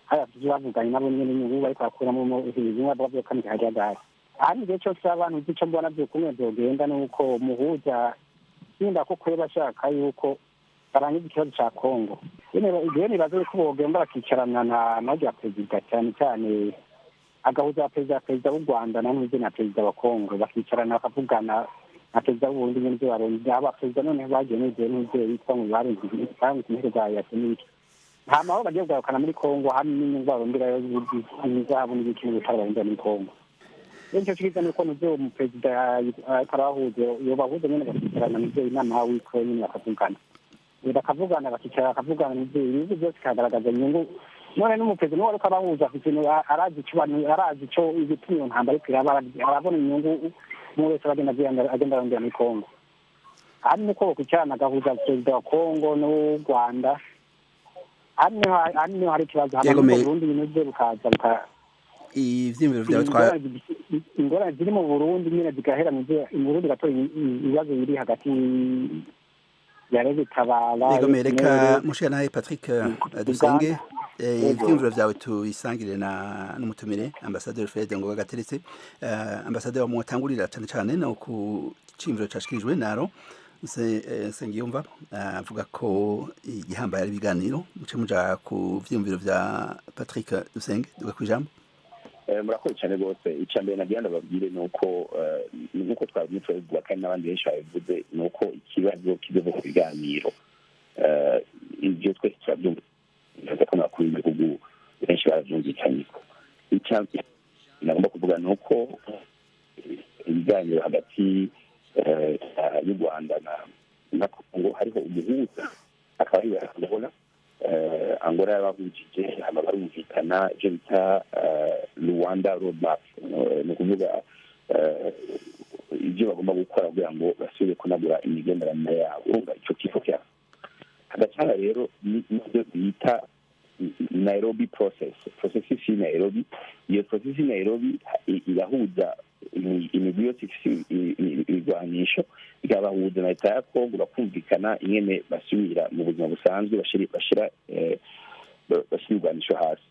hariya ivyo bavuganye nabo nyene, inyungu bariko barakuramwo, bimwe bavuga vyo kamika kajagari. Ahandi igihe cose abantu ico mbona vyukumwe vyogenda nuko muhuza nimba koko yoba ashaka yuko barangiza ikibazo ca Kongo, igihe nibaza yuko bogenda bakicarana na narya perezida, cyane cyane agahuza perezida w'u Rwanda na ntuze na perezida wa Kongo, bakicarana bakavugana na perezida w'Uburundi nyene ivyo barondera. Aba perezida noneho bagiye n'igihe ntuze yitwa ngo barenze inteko za EAC n'ibiki, nta mahoro bagiye kugarukana muri Kongo, hamwe n'inyungu baronderayo inzahabu n'ibiki n'ubutare barondera muri Kongo. Rero icyo cyiza ni uko nivyo umuperezida ariko arabahuza, yobahuza nyene bakicarana nivyo inama wiko nyene bakavugana, bakicara bakavugana nivyo ibihugu byose bikagaragaza inyungu. None n'umuperezida niwe ariko abahuza, afite ikintu arazi, ico arazi ico igituma iyo ntambara ariko iraba, arabona inyungu umwe wese agenda arondera muri Kongo. Ahandi nuko bokwicarana agahuza perezida wa Kongo n'uw'u Rwanda, ahandi niho hari ikibazo hama mu Burundi ibintu vyo bikaza Ivyiyumviro vyawe twa ingorane ziri mu Burundi nyene zigahera, mu Burundi gatora ibibazo biri hagati ya Tabara. Yego, reka mushira Patrick Dusenge, ivyiyumviro vyawe tubisangire na n'umutumire Ambassadeur Fred Ngoga Gateretse. Ambassadeur, mwotangurira cyane cyane no ku ciyumviro cashikirijwe naro Nsengiyumva, avuga ko igihambaye ari ibiganiro. Muce muja ku vyiyumviro vya Patrick Dusenge, duga kwijambo. Murakoze cyane rwose. Icya mbere nagira ndababwire ni uko, nk'uko twabimye turabivuga kandi n'abandi benshi babivuze, ni uko ikibazo kizova ku biganiro. Ibyo twese turabyumva ko n'abakuru b'ibihugu benshi barabyumvikanye. Icya nagomba kuvuga ni uko ibiganiro hagati y'u Rwanda na Kongo hariho umuhuza, akaba ariwe Angola. Angola yarabahujije, hama barumvikana ibyo bita Rwanda roadmap, ni ukuvuga ibyo bagomba gukora kugira ngo basubire kunagura imigenderanire yabo. Urumva icyo kifo cyabo hagati. Rero n'ibyo bita Nairobi process y'i Nairobi, iyo process y'i Nairobi irahuza imigwi yose ifise ibigwanisho, ikabahuza na leta ya Kongo, bakumvikana ingene basubira mu buzima busanzwe, bashira bashyira ibigwanisho hasi.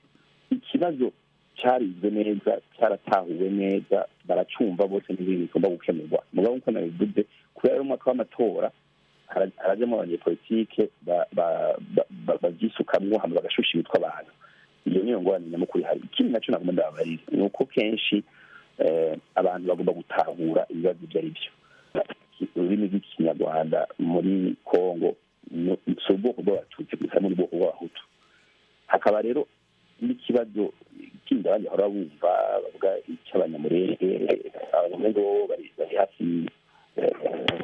Ikibazo cyarizwe neza, cyaratahuwe neza, baracumva bose n'ibintu bigomba gukemurwa. Mugabo nk'uko nabivuze, kubera ari umwaka w'amatora, harajyamo abanyepolitike babyisukamwo hama bagashusha imitwe abantu. Iyo niyo ngorane nyamukuru ihari. Ikindi naco nagomba ndababarira ni uko kenshi abantu bagomba gutahura ibibazo ibyo ari byo. Ururimi rw'Ikinyarwanda muri Kongo si ubwoko bw'Abatutsi gusa, harimo n'ubwoko bw'Abahutu. Hakaba rero n'ikibazo kindi abandi bahora bumva bavuga icy'Abanyamurenge. Abanyamurenge bo bari hafi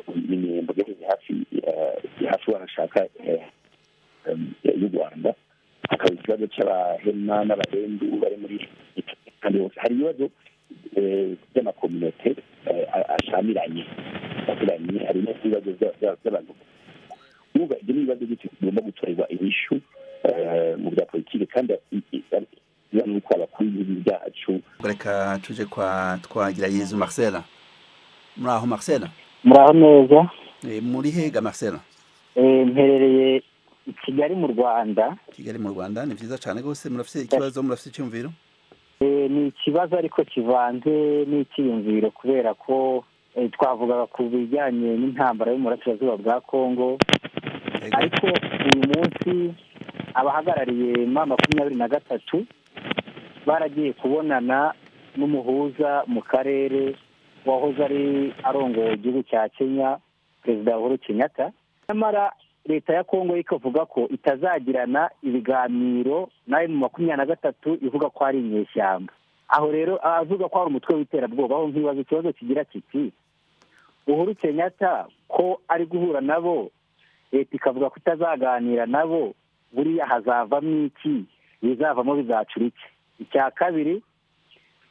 y'Iminembwe, hafi wahashaka y'u Rwanda. Hakaba ikibazo cy'Abahema n'Abahendu bari muri kandi hose. Hari ibibazo by'amakominote ashamiranye, hari n'ibibazo by'abantu. Urumva ibyo ni ibibazo bigomba gutorerwa inyishu mu bya politiki, kandi nuko abakuru b'ibihugu byacu. Reka tuje kwa Twagirayezu Marcel. Muraho Marcel? Muraho neza. Muri hega Marcel? Mperereye i Kigali mu Rwanda. Kigali mu Rwanda ni vyiza cane gose. Murafise ikibazo, murafise icyumviro? Ni ikibazo ariko kivanze n'icyiyumviro, kubera ko twavugaga ku bijyanye n'intambara y'umurasirazuba bwa Kongo, ariko uyu munsi abahagarariye M23 baragiye kubonana n'umuhuza mu karere wahoze ari arongoye igihugu cya Kenya, Perezida Uhuru Kenyatta. Nyamara leta ya Kongo ikavuga ko itazagirana ibiganiro na M23, ivuga ko ari inyeshyamba. Aho rero avuga ko ari umutwe w'iterabwoba. Aho nkibaza ikibazo kigira kiti: Uhuru Kenyatta ko ari guhura nabo, leta ikavuga ko itazaganira nabo, buriya hazavamo iki? Bizavamo bizacura iki? Icya kabiri,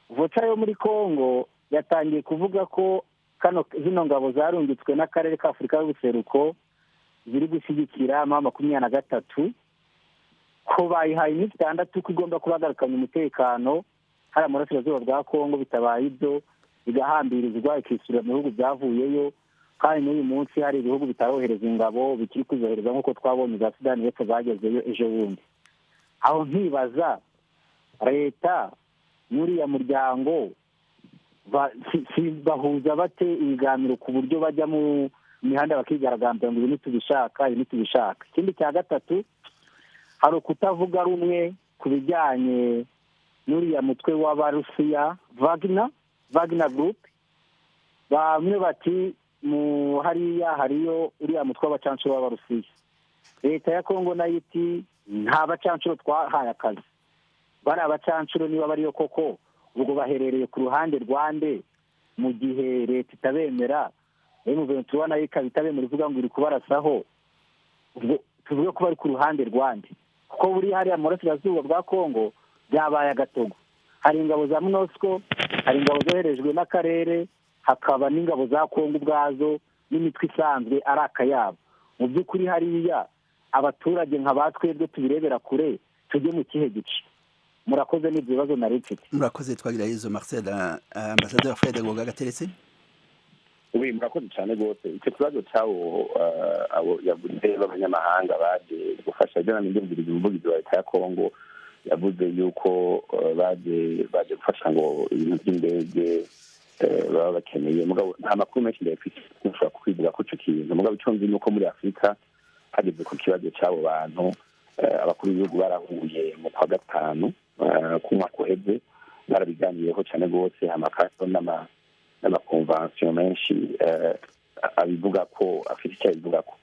voca yo muri Kongo yatangiye kuvuga ko kano zino ngabo zarungitswe n'akarere ka Afurika y'ubuseruko ziri gushyigikira M23, ko bayihaye iminsi 6 ko igomba kubagarukanya umutekano hari amurasirazuba bwa Kongo, bitabaye ibyo igahambirizwa ikisubira mu bihugu byavuyeyo. Kandi n'uyu munsi hari ibihugu bitarohereza ingabo bikiri kuzohereza, nk'uko twabonye za Sudani y'Epfo zagezeyo ejo bundi. Aho nkibaza leta n'uriya muryango bahuza bate ibiganiro ku buryo bajya mu mihanda bakigaragambya ngo ibi ntitubishaka, ibi ntitubishaka. Ikindi cya gatatu, hari ukutavuga rumwe ku bijyanye n'uriya mutwe w'Abarusiya Wagner Group. Bamwe bati mu hariya hariyo uriya mutwe w'abacancuro b'Abarusiya. Leta ya Kongo nayo iti nta bacancuro twahaye akazi, bari abacancuro niba bariyo koko ubwo baherereye ku ruhande rwande, mu gihe leta itabemera, M23 nayo ikaba itabemera ivuga ngo iri kubarasaho, ubwo tuvuge ko bari ku ruhande rwande? Kuko buri hariya mu burasirazuba bwa Kongo byabaye agatogo. Hari ingabo za MONUSCO, hari ingabo zoherejwe n'akarere, hakaba n'ingabo za Kongo ubwazo n'imitwe isanzwe ari akayabo. Mu by'ukuri hariya abaturage nka batwebwe tubirebera kure, tujye mu kihe gice? Murakoze, n'ibyo bibazo nari mfite. Murakoze Twagirayezu Marcel. Ambassadeur Fred Ngoga Gateretse. Oui, murakoze cyane rwose. Icyo kibazo cy'abo abo yavuze b'abanyamahanga baje gufasha, ibyo namenye umuvugizi wa leta ya Kongo yavuze yuko baje gufasha ngo ibintu by'indege baba bakeneye. Mugabo nta makuru menshi ndayafite nshobora kukwivuga ko ico kintu. Mugabo ico nzi ni uko muri Afurika hageze ku kibazo cy'abo bantu, abakuru b'ibihugu barahuye mu kwa 5 ku mwaka uheze, barabiganiyeho cyane rwose, hamakato n'amakonvansiyo menshi abivuga ko afite icyo abivuga ko.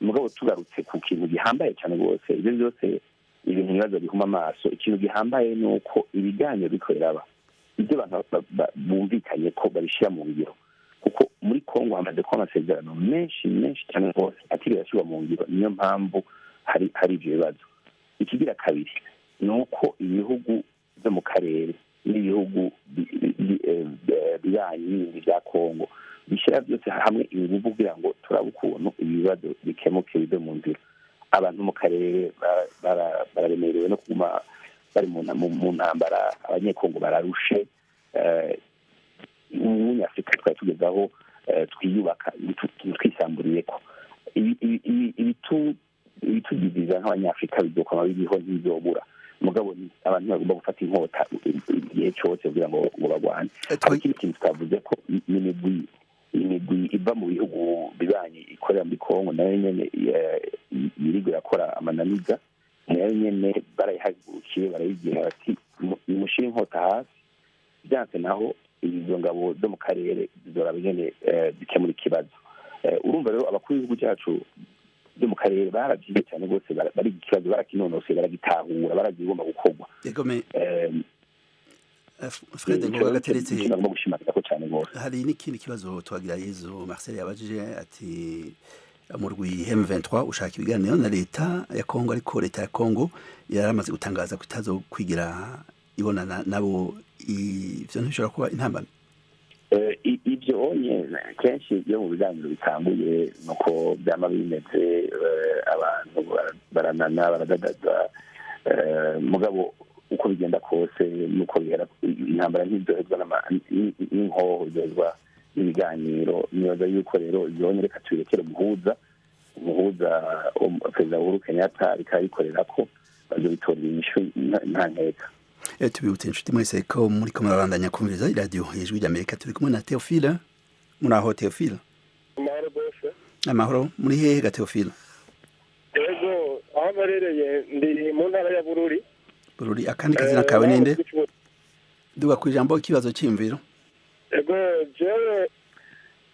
Mugabo tugarutse ku kintu gihambaye cyane rwose, ibyo byose ibintu ibibazo bihuma amaso. Ikintu gihambaye ni uko ibiganiro biriko biraba, ibyo abantu bumvikanye ko babishyira mu ngiro, kuko muri Kongo hamaze kuba amasezerano menshi menshi cyane rwose atigeze ashyirwa mu ngiro. Niyo mpamvu hari ibyo bibazo. Ikigira kabiri ni uko ibihugu byo mu karere n'ibihugu bibanyi bindi bya Kongo bishyira byose hamwe ingufu kugira ngo turabe ukuntu ibibazo bikemuke bive mu nzira. Abantu mu karere bararemerewe no kuguma bari mu ntambara, Abanyekongo bararushe. Umunyafurika twari tugezaho twiyubaka twisamburiyeko. Kwigiziza nk'abanyafurika bizokwama biriho, ntibizobura, mugabo abantu bagomba gufata inkota igihe cyose kugira ngo bagwane. Hari ikindi kintu twavuze ko imigwi iva mu bihugu bibanyi ikorera muri Kongo, nayo nyene yirigo irakora amananiza, nayo nyene barayihagurukiye, barayibwira bati nimushire inkota hasi, byanse naho izo ngabo zo mu karere zizoraba ingene zikemura ikibazo. Urumva rero abakuru b'ibihugu byacu byo mu karere baravyize cyane rwose, bariga ikibazo, barakinonosoye, baragitahura, barazi ibigomba gukorwa. Fred Ngoga Gateretse, nagomba gushimangira cyane rwose. Hari n'ikindi kibazo Twagirayezu Marcel yabajije ati umurwi M23 ushaka ibiganiro na leta ya Kongo, ariko leta ya Kongo yaramaze gutangaza ko itazo kwigira ibonana nabo, ivyo ntibishobora kuba intambamyi? Ibyo onye kenshi iyo mu biganiro bitanguye nuko byama bimeze, abantu baranana, baradadaza, mugabo uko bigenda kose nuko bihera, intambara ntizohezwa n'inkoho, izohezwa n'ibiganiro. Nibaza yuko rero ibyo reka tubirekere umuhuza Perezida Uhuru Kenyatta bikabikorera ko bazobitorera inyishu nta nkeka. Tubibutse inshuti mwese ko muri ko murabandanya kumviriza iradiyo Ijwi ry'Amerika. Turi kumwe na Theophile. Muri aho, Theophile? Amahoro rwose. Amahoro. Muri hehe ga, Theophile? Yego, aho mperereye ndi mu ntara ya Bururi. Bururi. Akandi kazina kawe ninde? Duga ku ijambo, ikibazo, cyiyumviro. Yego, jewe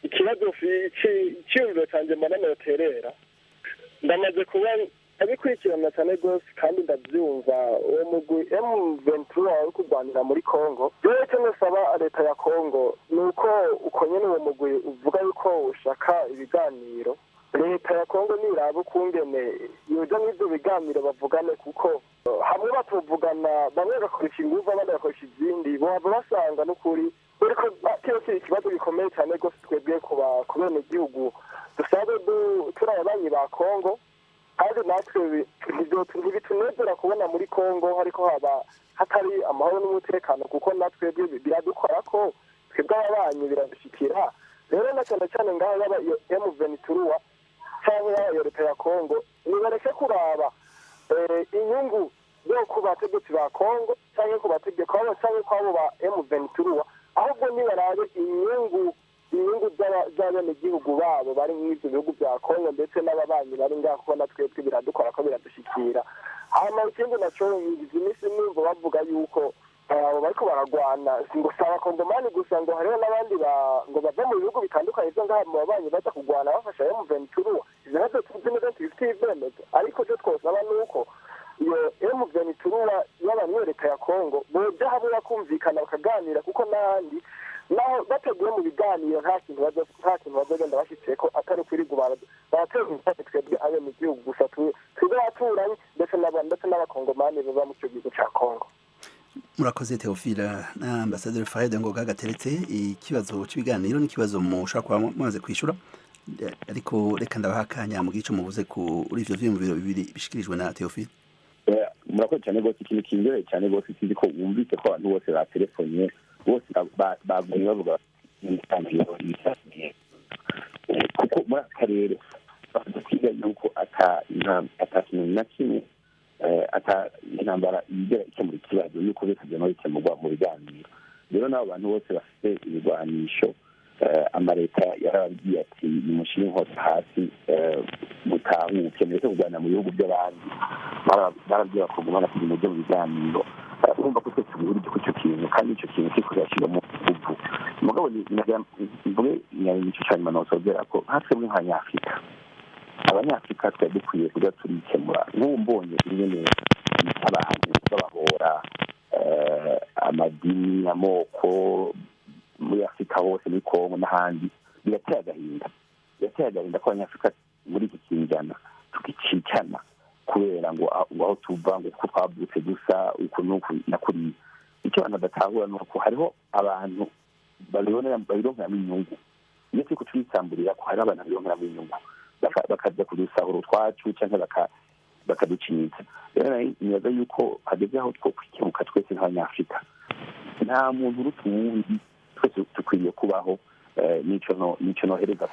ikibazo cyiyumviro cyanjye mbona noterera, ndamaze kuba abikurikirana cyane rwose kandi ndabyumva, uwo mugwi M23 uri kurwanira muri Congo. Rero icyo nusaba leta ya Congo ni uko uko nyene uwo mugwi uvuga yuko ushaka ibiganiro, leta ya Congo niraba ukungene yoja mw'ivyo biganiro bavugane, kuko hamwe batuvugana, bamwe bagakoresha inguvu, abandi bagakoresha izindi, bohava basanga n'ukuri uriko kino kiri ikibazo gikomeye cyane rwose. Twebwe ku benegihugu dusanzwe turi ababanyi ba Congo, kandi natwe ntibitunezera kubona muri Congo hariko haba hatari amahoro n'umutekano, kuko natwe biradukora ko twebwe ababanyi biradushikira. Rero na cyane cyane ngaho yaba iyo M23 cyangwa yaba iyo leta ya Congo, nibareke kuraba inyungu yo ku bategetsi ba Congo cyangwa ku bategetsi cyangwa kwabo ba M23, ahubwo nibarabe inyungu z'abenegihugu babo bari mw'ivyo bihugu bya Kongo ndetse n'ababanyi bari ngaho, kuko na twebwe biradukora ko biradushikira. Hama ikindi naco, ngize iminsi numva bavuga yuko abo bariko baragwana ngo si abakongomani gusa, ngo hariho n'abandi ngo bava mu bihugu bitandukanye vyo ngaha mu babanyi baza kugwana bafasha M23. Ivyo navyo tuzi neza, tubifitiye ivyemezo, ariko ico twosaba nuko iyo M23 yaba niyo leta ya Kongo boja hamwe bakumvikana, bakaganira, kuko n'ahandi naho bateguye mu biganiro nta kintu bazogenda bashyitseko atari ukwirirwa baratera ingorane twebwe abenegihugu gusa, twebwe abaturanyi ndetse n'abakongomani baba mu ico gihugu ca Kongo. Murakoze, Theophile. Na Ambasaderi Fred Ngoga Gateretse, ikibazo cy'ibiganiro n'ikibazo mushobora kuba mumaze kwishura, ariko reka ndabaha akanya mu gice mubuze kuri ivyo vyiyumviro bibiri bishikirijwe na Theophile. Murakoze cyane rwose. Ikintu kingereye cyane rwose, sinzi ko wumvise ko abantu bose batelefonye, bose bagumye bavuga ibiganiro, ibiganiro, kuko muri aka karere bamaze kwiga yuko ata kintu na kimwe, ata intambara yigera ikemura ikibazo, yuko byose byama bikemurwa mu biganiro. Rero n'abo bantu bose bafite ibigwanisho, amaleta yarababwiye ati nimushire inkota hasi, mutahuke, mureke kurwanira mu bihugu by'abandi. Barabwiye bakongomani ati nimujye mu biganiro. Urumva ko twese tubihurije kuri icyo kintu, kandi icyo kintu kiriko kirashyirwamo inguvu. Mugabo mvuge igice ca nyuma nosozera ko nka twebwe nk'abanyafurika, abanyafurika twari dukwiye kuja turikemura. Nk'ubu mbonye ingene abantu babahora amadini, amoko muri Afurika hose, muri Kongo n'ahandi, birateye agahinda, birateye agahinda ko abanyafurika muri iki kinjana tukicicana kubera ngo aho tuva, ngo kuko twavutse gusa uku n'uku na kuriya. Icyo abantu badatahura ni uko hariho abantu babironkeramo inyungu. Iyo turiko turisamburira ko hariho abantu babironkeramo inyungu, bakaza kudusahura utwacu canke bakaducinyiza. Rero nibaza yuko hageze aho two kwikebuka twese nk'abanyafurika. Nta muntu uruta uwundi, twese dukwiriye kubaho Nico nohereza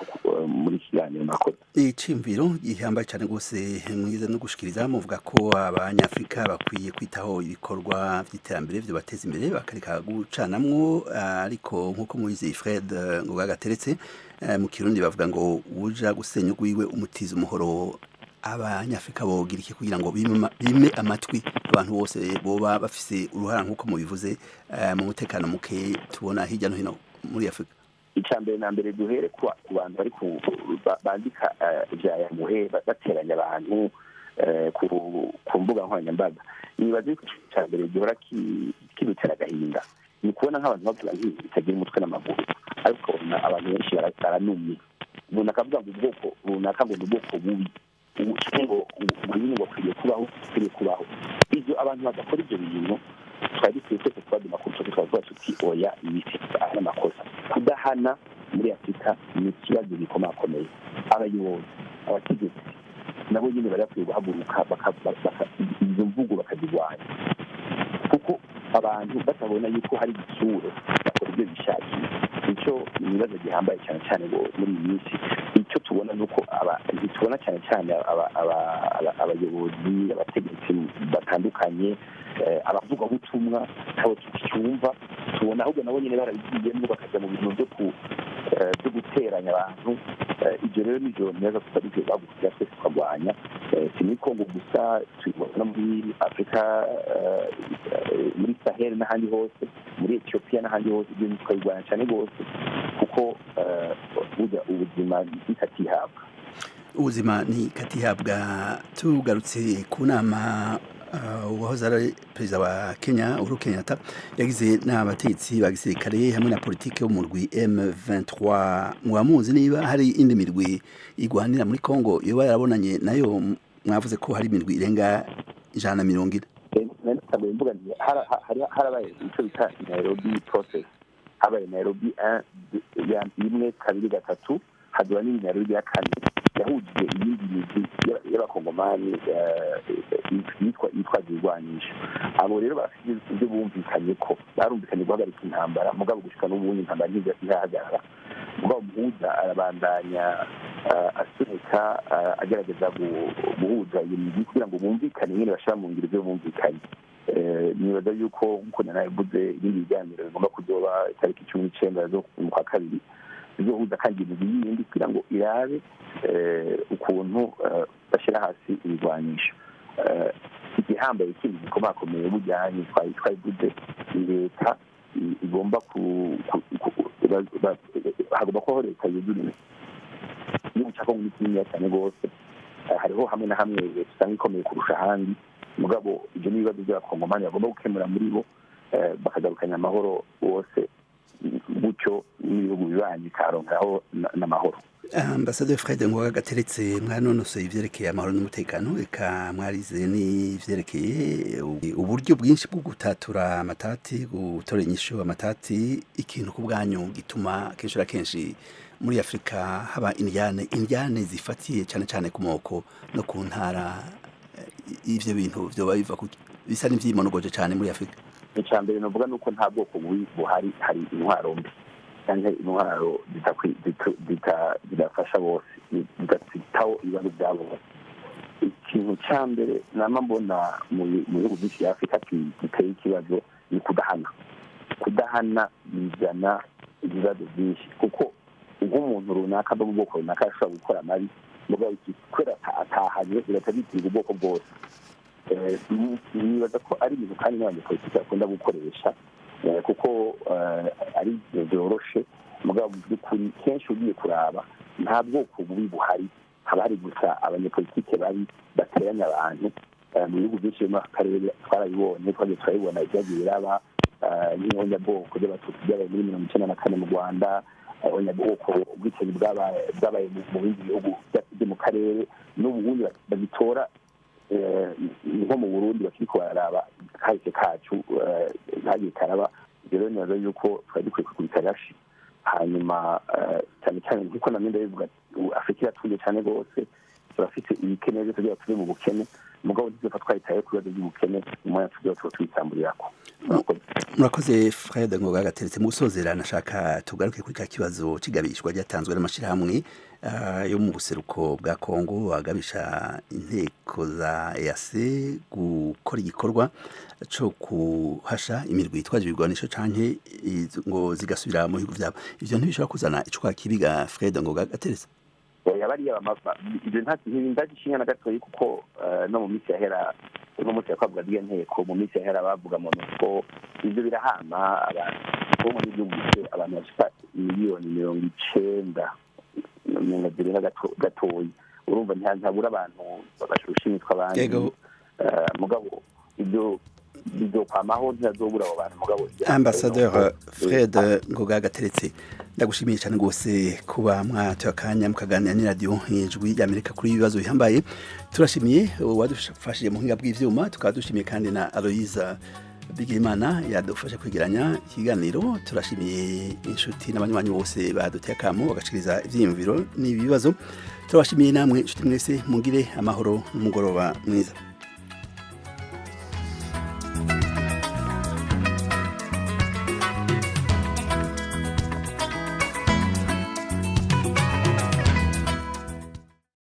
muri kiganiro. Murakoze. Iciyumviro gihambaye cyane rwose mwiza no gushikiriza. Muvuga ko Abanyafrika bakwiye kwitaho ibikorwa by'iterambere byo bateza imbere, bakareka gucanamwo. Ariko nk'uko mubizi, Fred ngo gagateretse mu Kirundi bavuga ngo uja gusenya ugwiwe umutiza umuhoro. Abanyafrika bogira iki kugira ngo bime amatwi abantu bose boba bafise uruhara, nk'uko mubivuze, mu mutekano muke tubona hirya no hino muri Afurika? Icya mbere na mbere, duhere ku bantu bari bandika ibya yamuhe, bateranya abantu ku mbuga nkoranyambaga. Nibaze ko icya mbere gihora kidutera agahinda ni ukubona nk'abantu bavuga nk'ibintu bitagira umutwe n'amaguru, ariko ukabona abantu benshi baranumye. Umuntu akavuga ngo ubwoko runaka ngo ni ubwoko bubi, ngo nyine ngo akwiriye kubaho, akwiriye kubaho. Ibyo abantu badakora ibyo bintu, twari dukwiye twese kubaduma ku rutoki, twavuga tuti: "Oya, ibi ari amakosa." Kudahana muri Afurika ni ikibazo gikomakomeye. Abayobozi, abategetsi nabo nyine bari bakwiye guhaguruka, izo mvugo bakazirwanya, kuko abantu batabona yuko hari igitsure bakora ibyo bishakiye. Nicyo ibibazo gihambaye cyane cyane muri iyi minsi. Icyo tubona ni uko ntitubona cyane cyane abayobozi, abategetsi batandukanye, abavugabutumwa, ntabwo tucyumva. Tubona ahubwo nabo nyine barabigiyemo, bakajya mu bintu byo guteranya abantu. Ibyo rero nibyo neza tutari bagukira twese tukarwanya. Si muri Kongo gusa, tubibona muri Afurika, muri Sahel n'ahandi hose, muri Etiyopiya n'ahandi hose. Ibyo bintu tukabirwanya cyane rwose, kuko burya ubuzima ntikatihabwa. Ubuzima ni katihabwa. Tugarutse ku nama uwahoze ari perezida wa Kenya Uhuru Kenyatta yagize n'abategetsi ba gisirikare hamwe na politike yo mu murwi M23, mwamuzi niba hari indi mirwi igwanira muri Congo yoba yarabonanye nayo? Mwavuze ko hari imirwi irenga 140. Mvuga nti harabaye icyo bita Nairobi process. Habaye Nairobi 1, 2, 3, haduba n'indi Nairobi ya kane yahujije iyindi migwi y'Abakongomani yitwaje ibigwanisho. Abo rero bafite ibyo bumvikanye, ko barumvikanye guhagarika intambara, mugabo gushika n'ubundi intambara ntirahagarara. Mugabo umuhuza arabandanya asunika, agerageza guhuza iyo migwi kugira ngo bumvikane nyine bashira mu ngiro ibyo bumvikanye. Nibaza yuko, nkuko nanabivuze, ibindi biganiro bigomba kuzoba itariki 19 zo mu kwa kabiri, bizohuza kandi imigwi yindi kugira ngo irabe ukuntu bashyira hasi ibigwanisho. Igihambaye ikindi gikomakomeye bujyanye twabivuze, ni leta igomba hagomba kubaho leta yuzuye. Igihugu cya Kongo ni kininiya cyane rwose, hariho hamwe na hamwe leta usanga ikomeye kurusha ahandi. Mugabo ibyo ni ibibazo by'Abakongomani bagomba gukemura muri bo, bakagarukanya amahoro bose, gutyo n'ibihugu bibanyi bikaronkeraho n'amahoro. Ambasaderi Fred Ngoga Gateretse, mwanonosoye ivyerekeye amahoro n'umutekano, eka mwarize n'ivyerekeye uburyo bwinshi bwo gutatura amatati, gutora inyishu amatati. Ikintu ku bwanyu gituma kenshi na kenshi muri Afurika haba indyane zifatiye cyane cyane ku moko no ku ntara, ivyo bintu vyoba biva kuki bisa n'ivyimonogoje cyane muri Afurika? Icya mbere navuga ni uko nta bwoko bubi buhari, hari intwaro mbi cyangwa intwaro zidafasha bose, zidafitaho ibibazo bya bose. Ikintu cya mbere nama mbona mu bihugu byinshi bya Afurika giteye ikibazo ni kudahana. Kudahana bizana ibibazo byinshi, kuko nk'umuntu runaka ava mu bwoko runaka ashobora gukora amabi, mugabo kubera atahanye bigahita bitirwa ubwoko bwose. Nibaza ko ari ibintu kandi n'abanyepolitiki bakunda gukoresha, kuko ari byoroshe. Mugabo mu by'ukuri kenshi ugiye kuraba nta bwoko bubi buhari, haba hari gusa abanyepolitike babi bateranya abantu. Mu bihugu byinshi byo muri aka karere twarabibonye, twagiye turabibona ibyagiye biraba, nk'ihonyabwoko ry'Abatutsi byabaye muri 94 mu Rwanda, ihonyabwoko, ubwicanyi bwabaye mu bindi bihugu byo mu karere. N'ubu bagitora nko mu Burundi bakiriko bararaba kahise kacu ntagiye karaba. Rero nibaza yuko twari dukwiye kwikubita agashi, hanyuma cyane cyane nkuko namwe ndabivuga, Afurika iratuye cyane rwose, turafite ibikene byose kugira tuve mu bukene. Mugabo ntituzopfa twahitaye ku bibazo by'ubukene, umwanya tuzoba tuba twitamburirako. Murakoze, Fred Ngoga Gateretse. Mu gusozera, nashaka tugaruke kuri ka kibazo c'igabishwa ryatanzwe n'amashirahamwe yo mu buseruko bwa Kongo, agabisha inteko za EAC gukora igikorwa co kuhasha imirwi yitwaje ibigwanisho canke ngo zigasubira mu bihugu vyabo. Ivyo ntibishobora kuzana icuka kibi ga Fred Ngoga Gateretse? Oya, bariya ibyo ntagishinga na gatoyi, kuko no mu minsi yahera, uno munsi yakwavuga rya nteko, mu minsi yahera bavuga mu ko ibyo birahama abantu bo mu gihugu gifite abantu bashika miliyoni 90 20 na gatoyi. Urumva ntabura abantu bashusha imitwe abandi. Mugabo ibyo bizokwamaho, ntibazobura abo bantu, mugabo Ambassadeur Fred Ngoga Gateretse, ndagushimiye cyane rwose kuba mwatoye akanya mukaganira n'iradiyo Ijwi ry'Amerika kuri ibibazo bihambaye. Turashimiye uwadufashije mu buhinga bw'ivyuma, tukaba dushimiye kandi na Aloyiza Bigirimana yadufashe kwegeranya ikiganiro. Turashimiye inshuti n'abanywanyi bose baduteye akamo bagashikiriza ivyiyumviro n'ibibazo. Turabashimiye namwe inshuti mwese. Mugire amahoro n'umugoroba mwiza.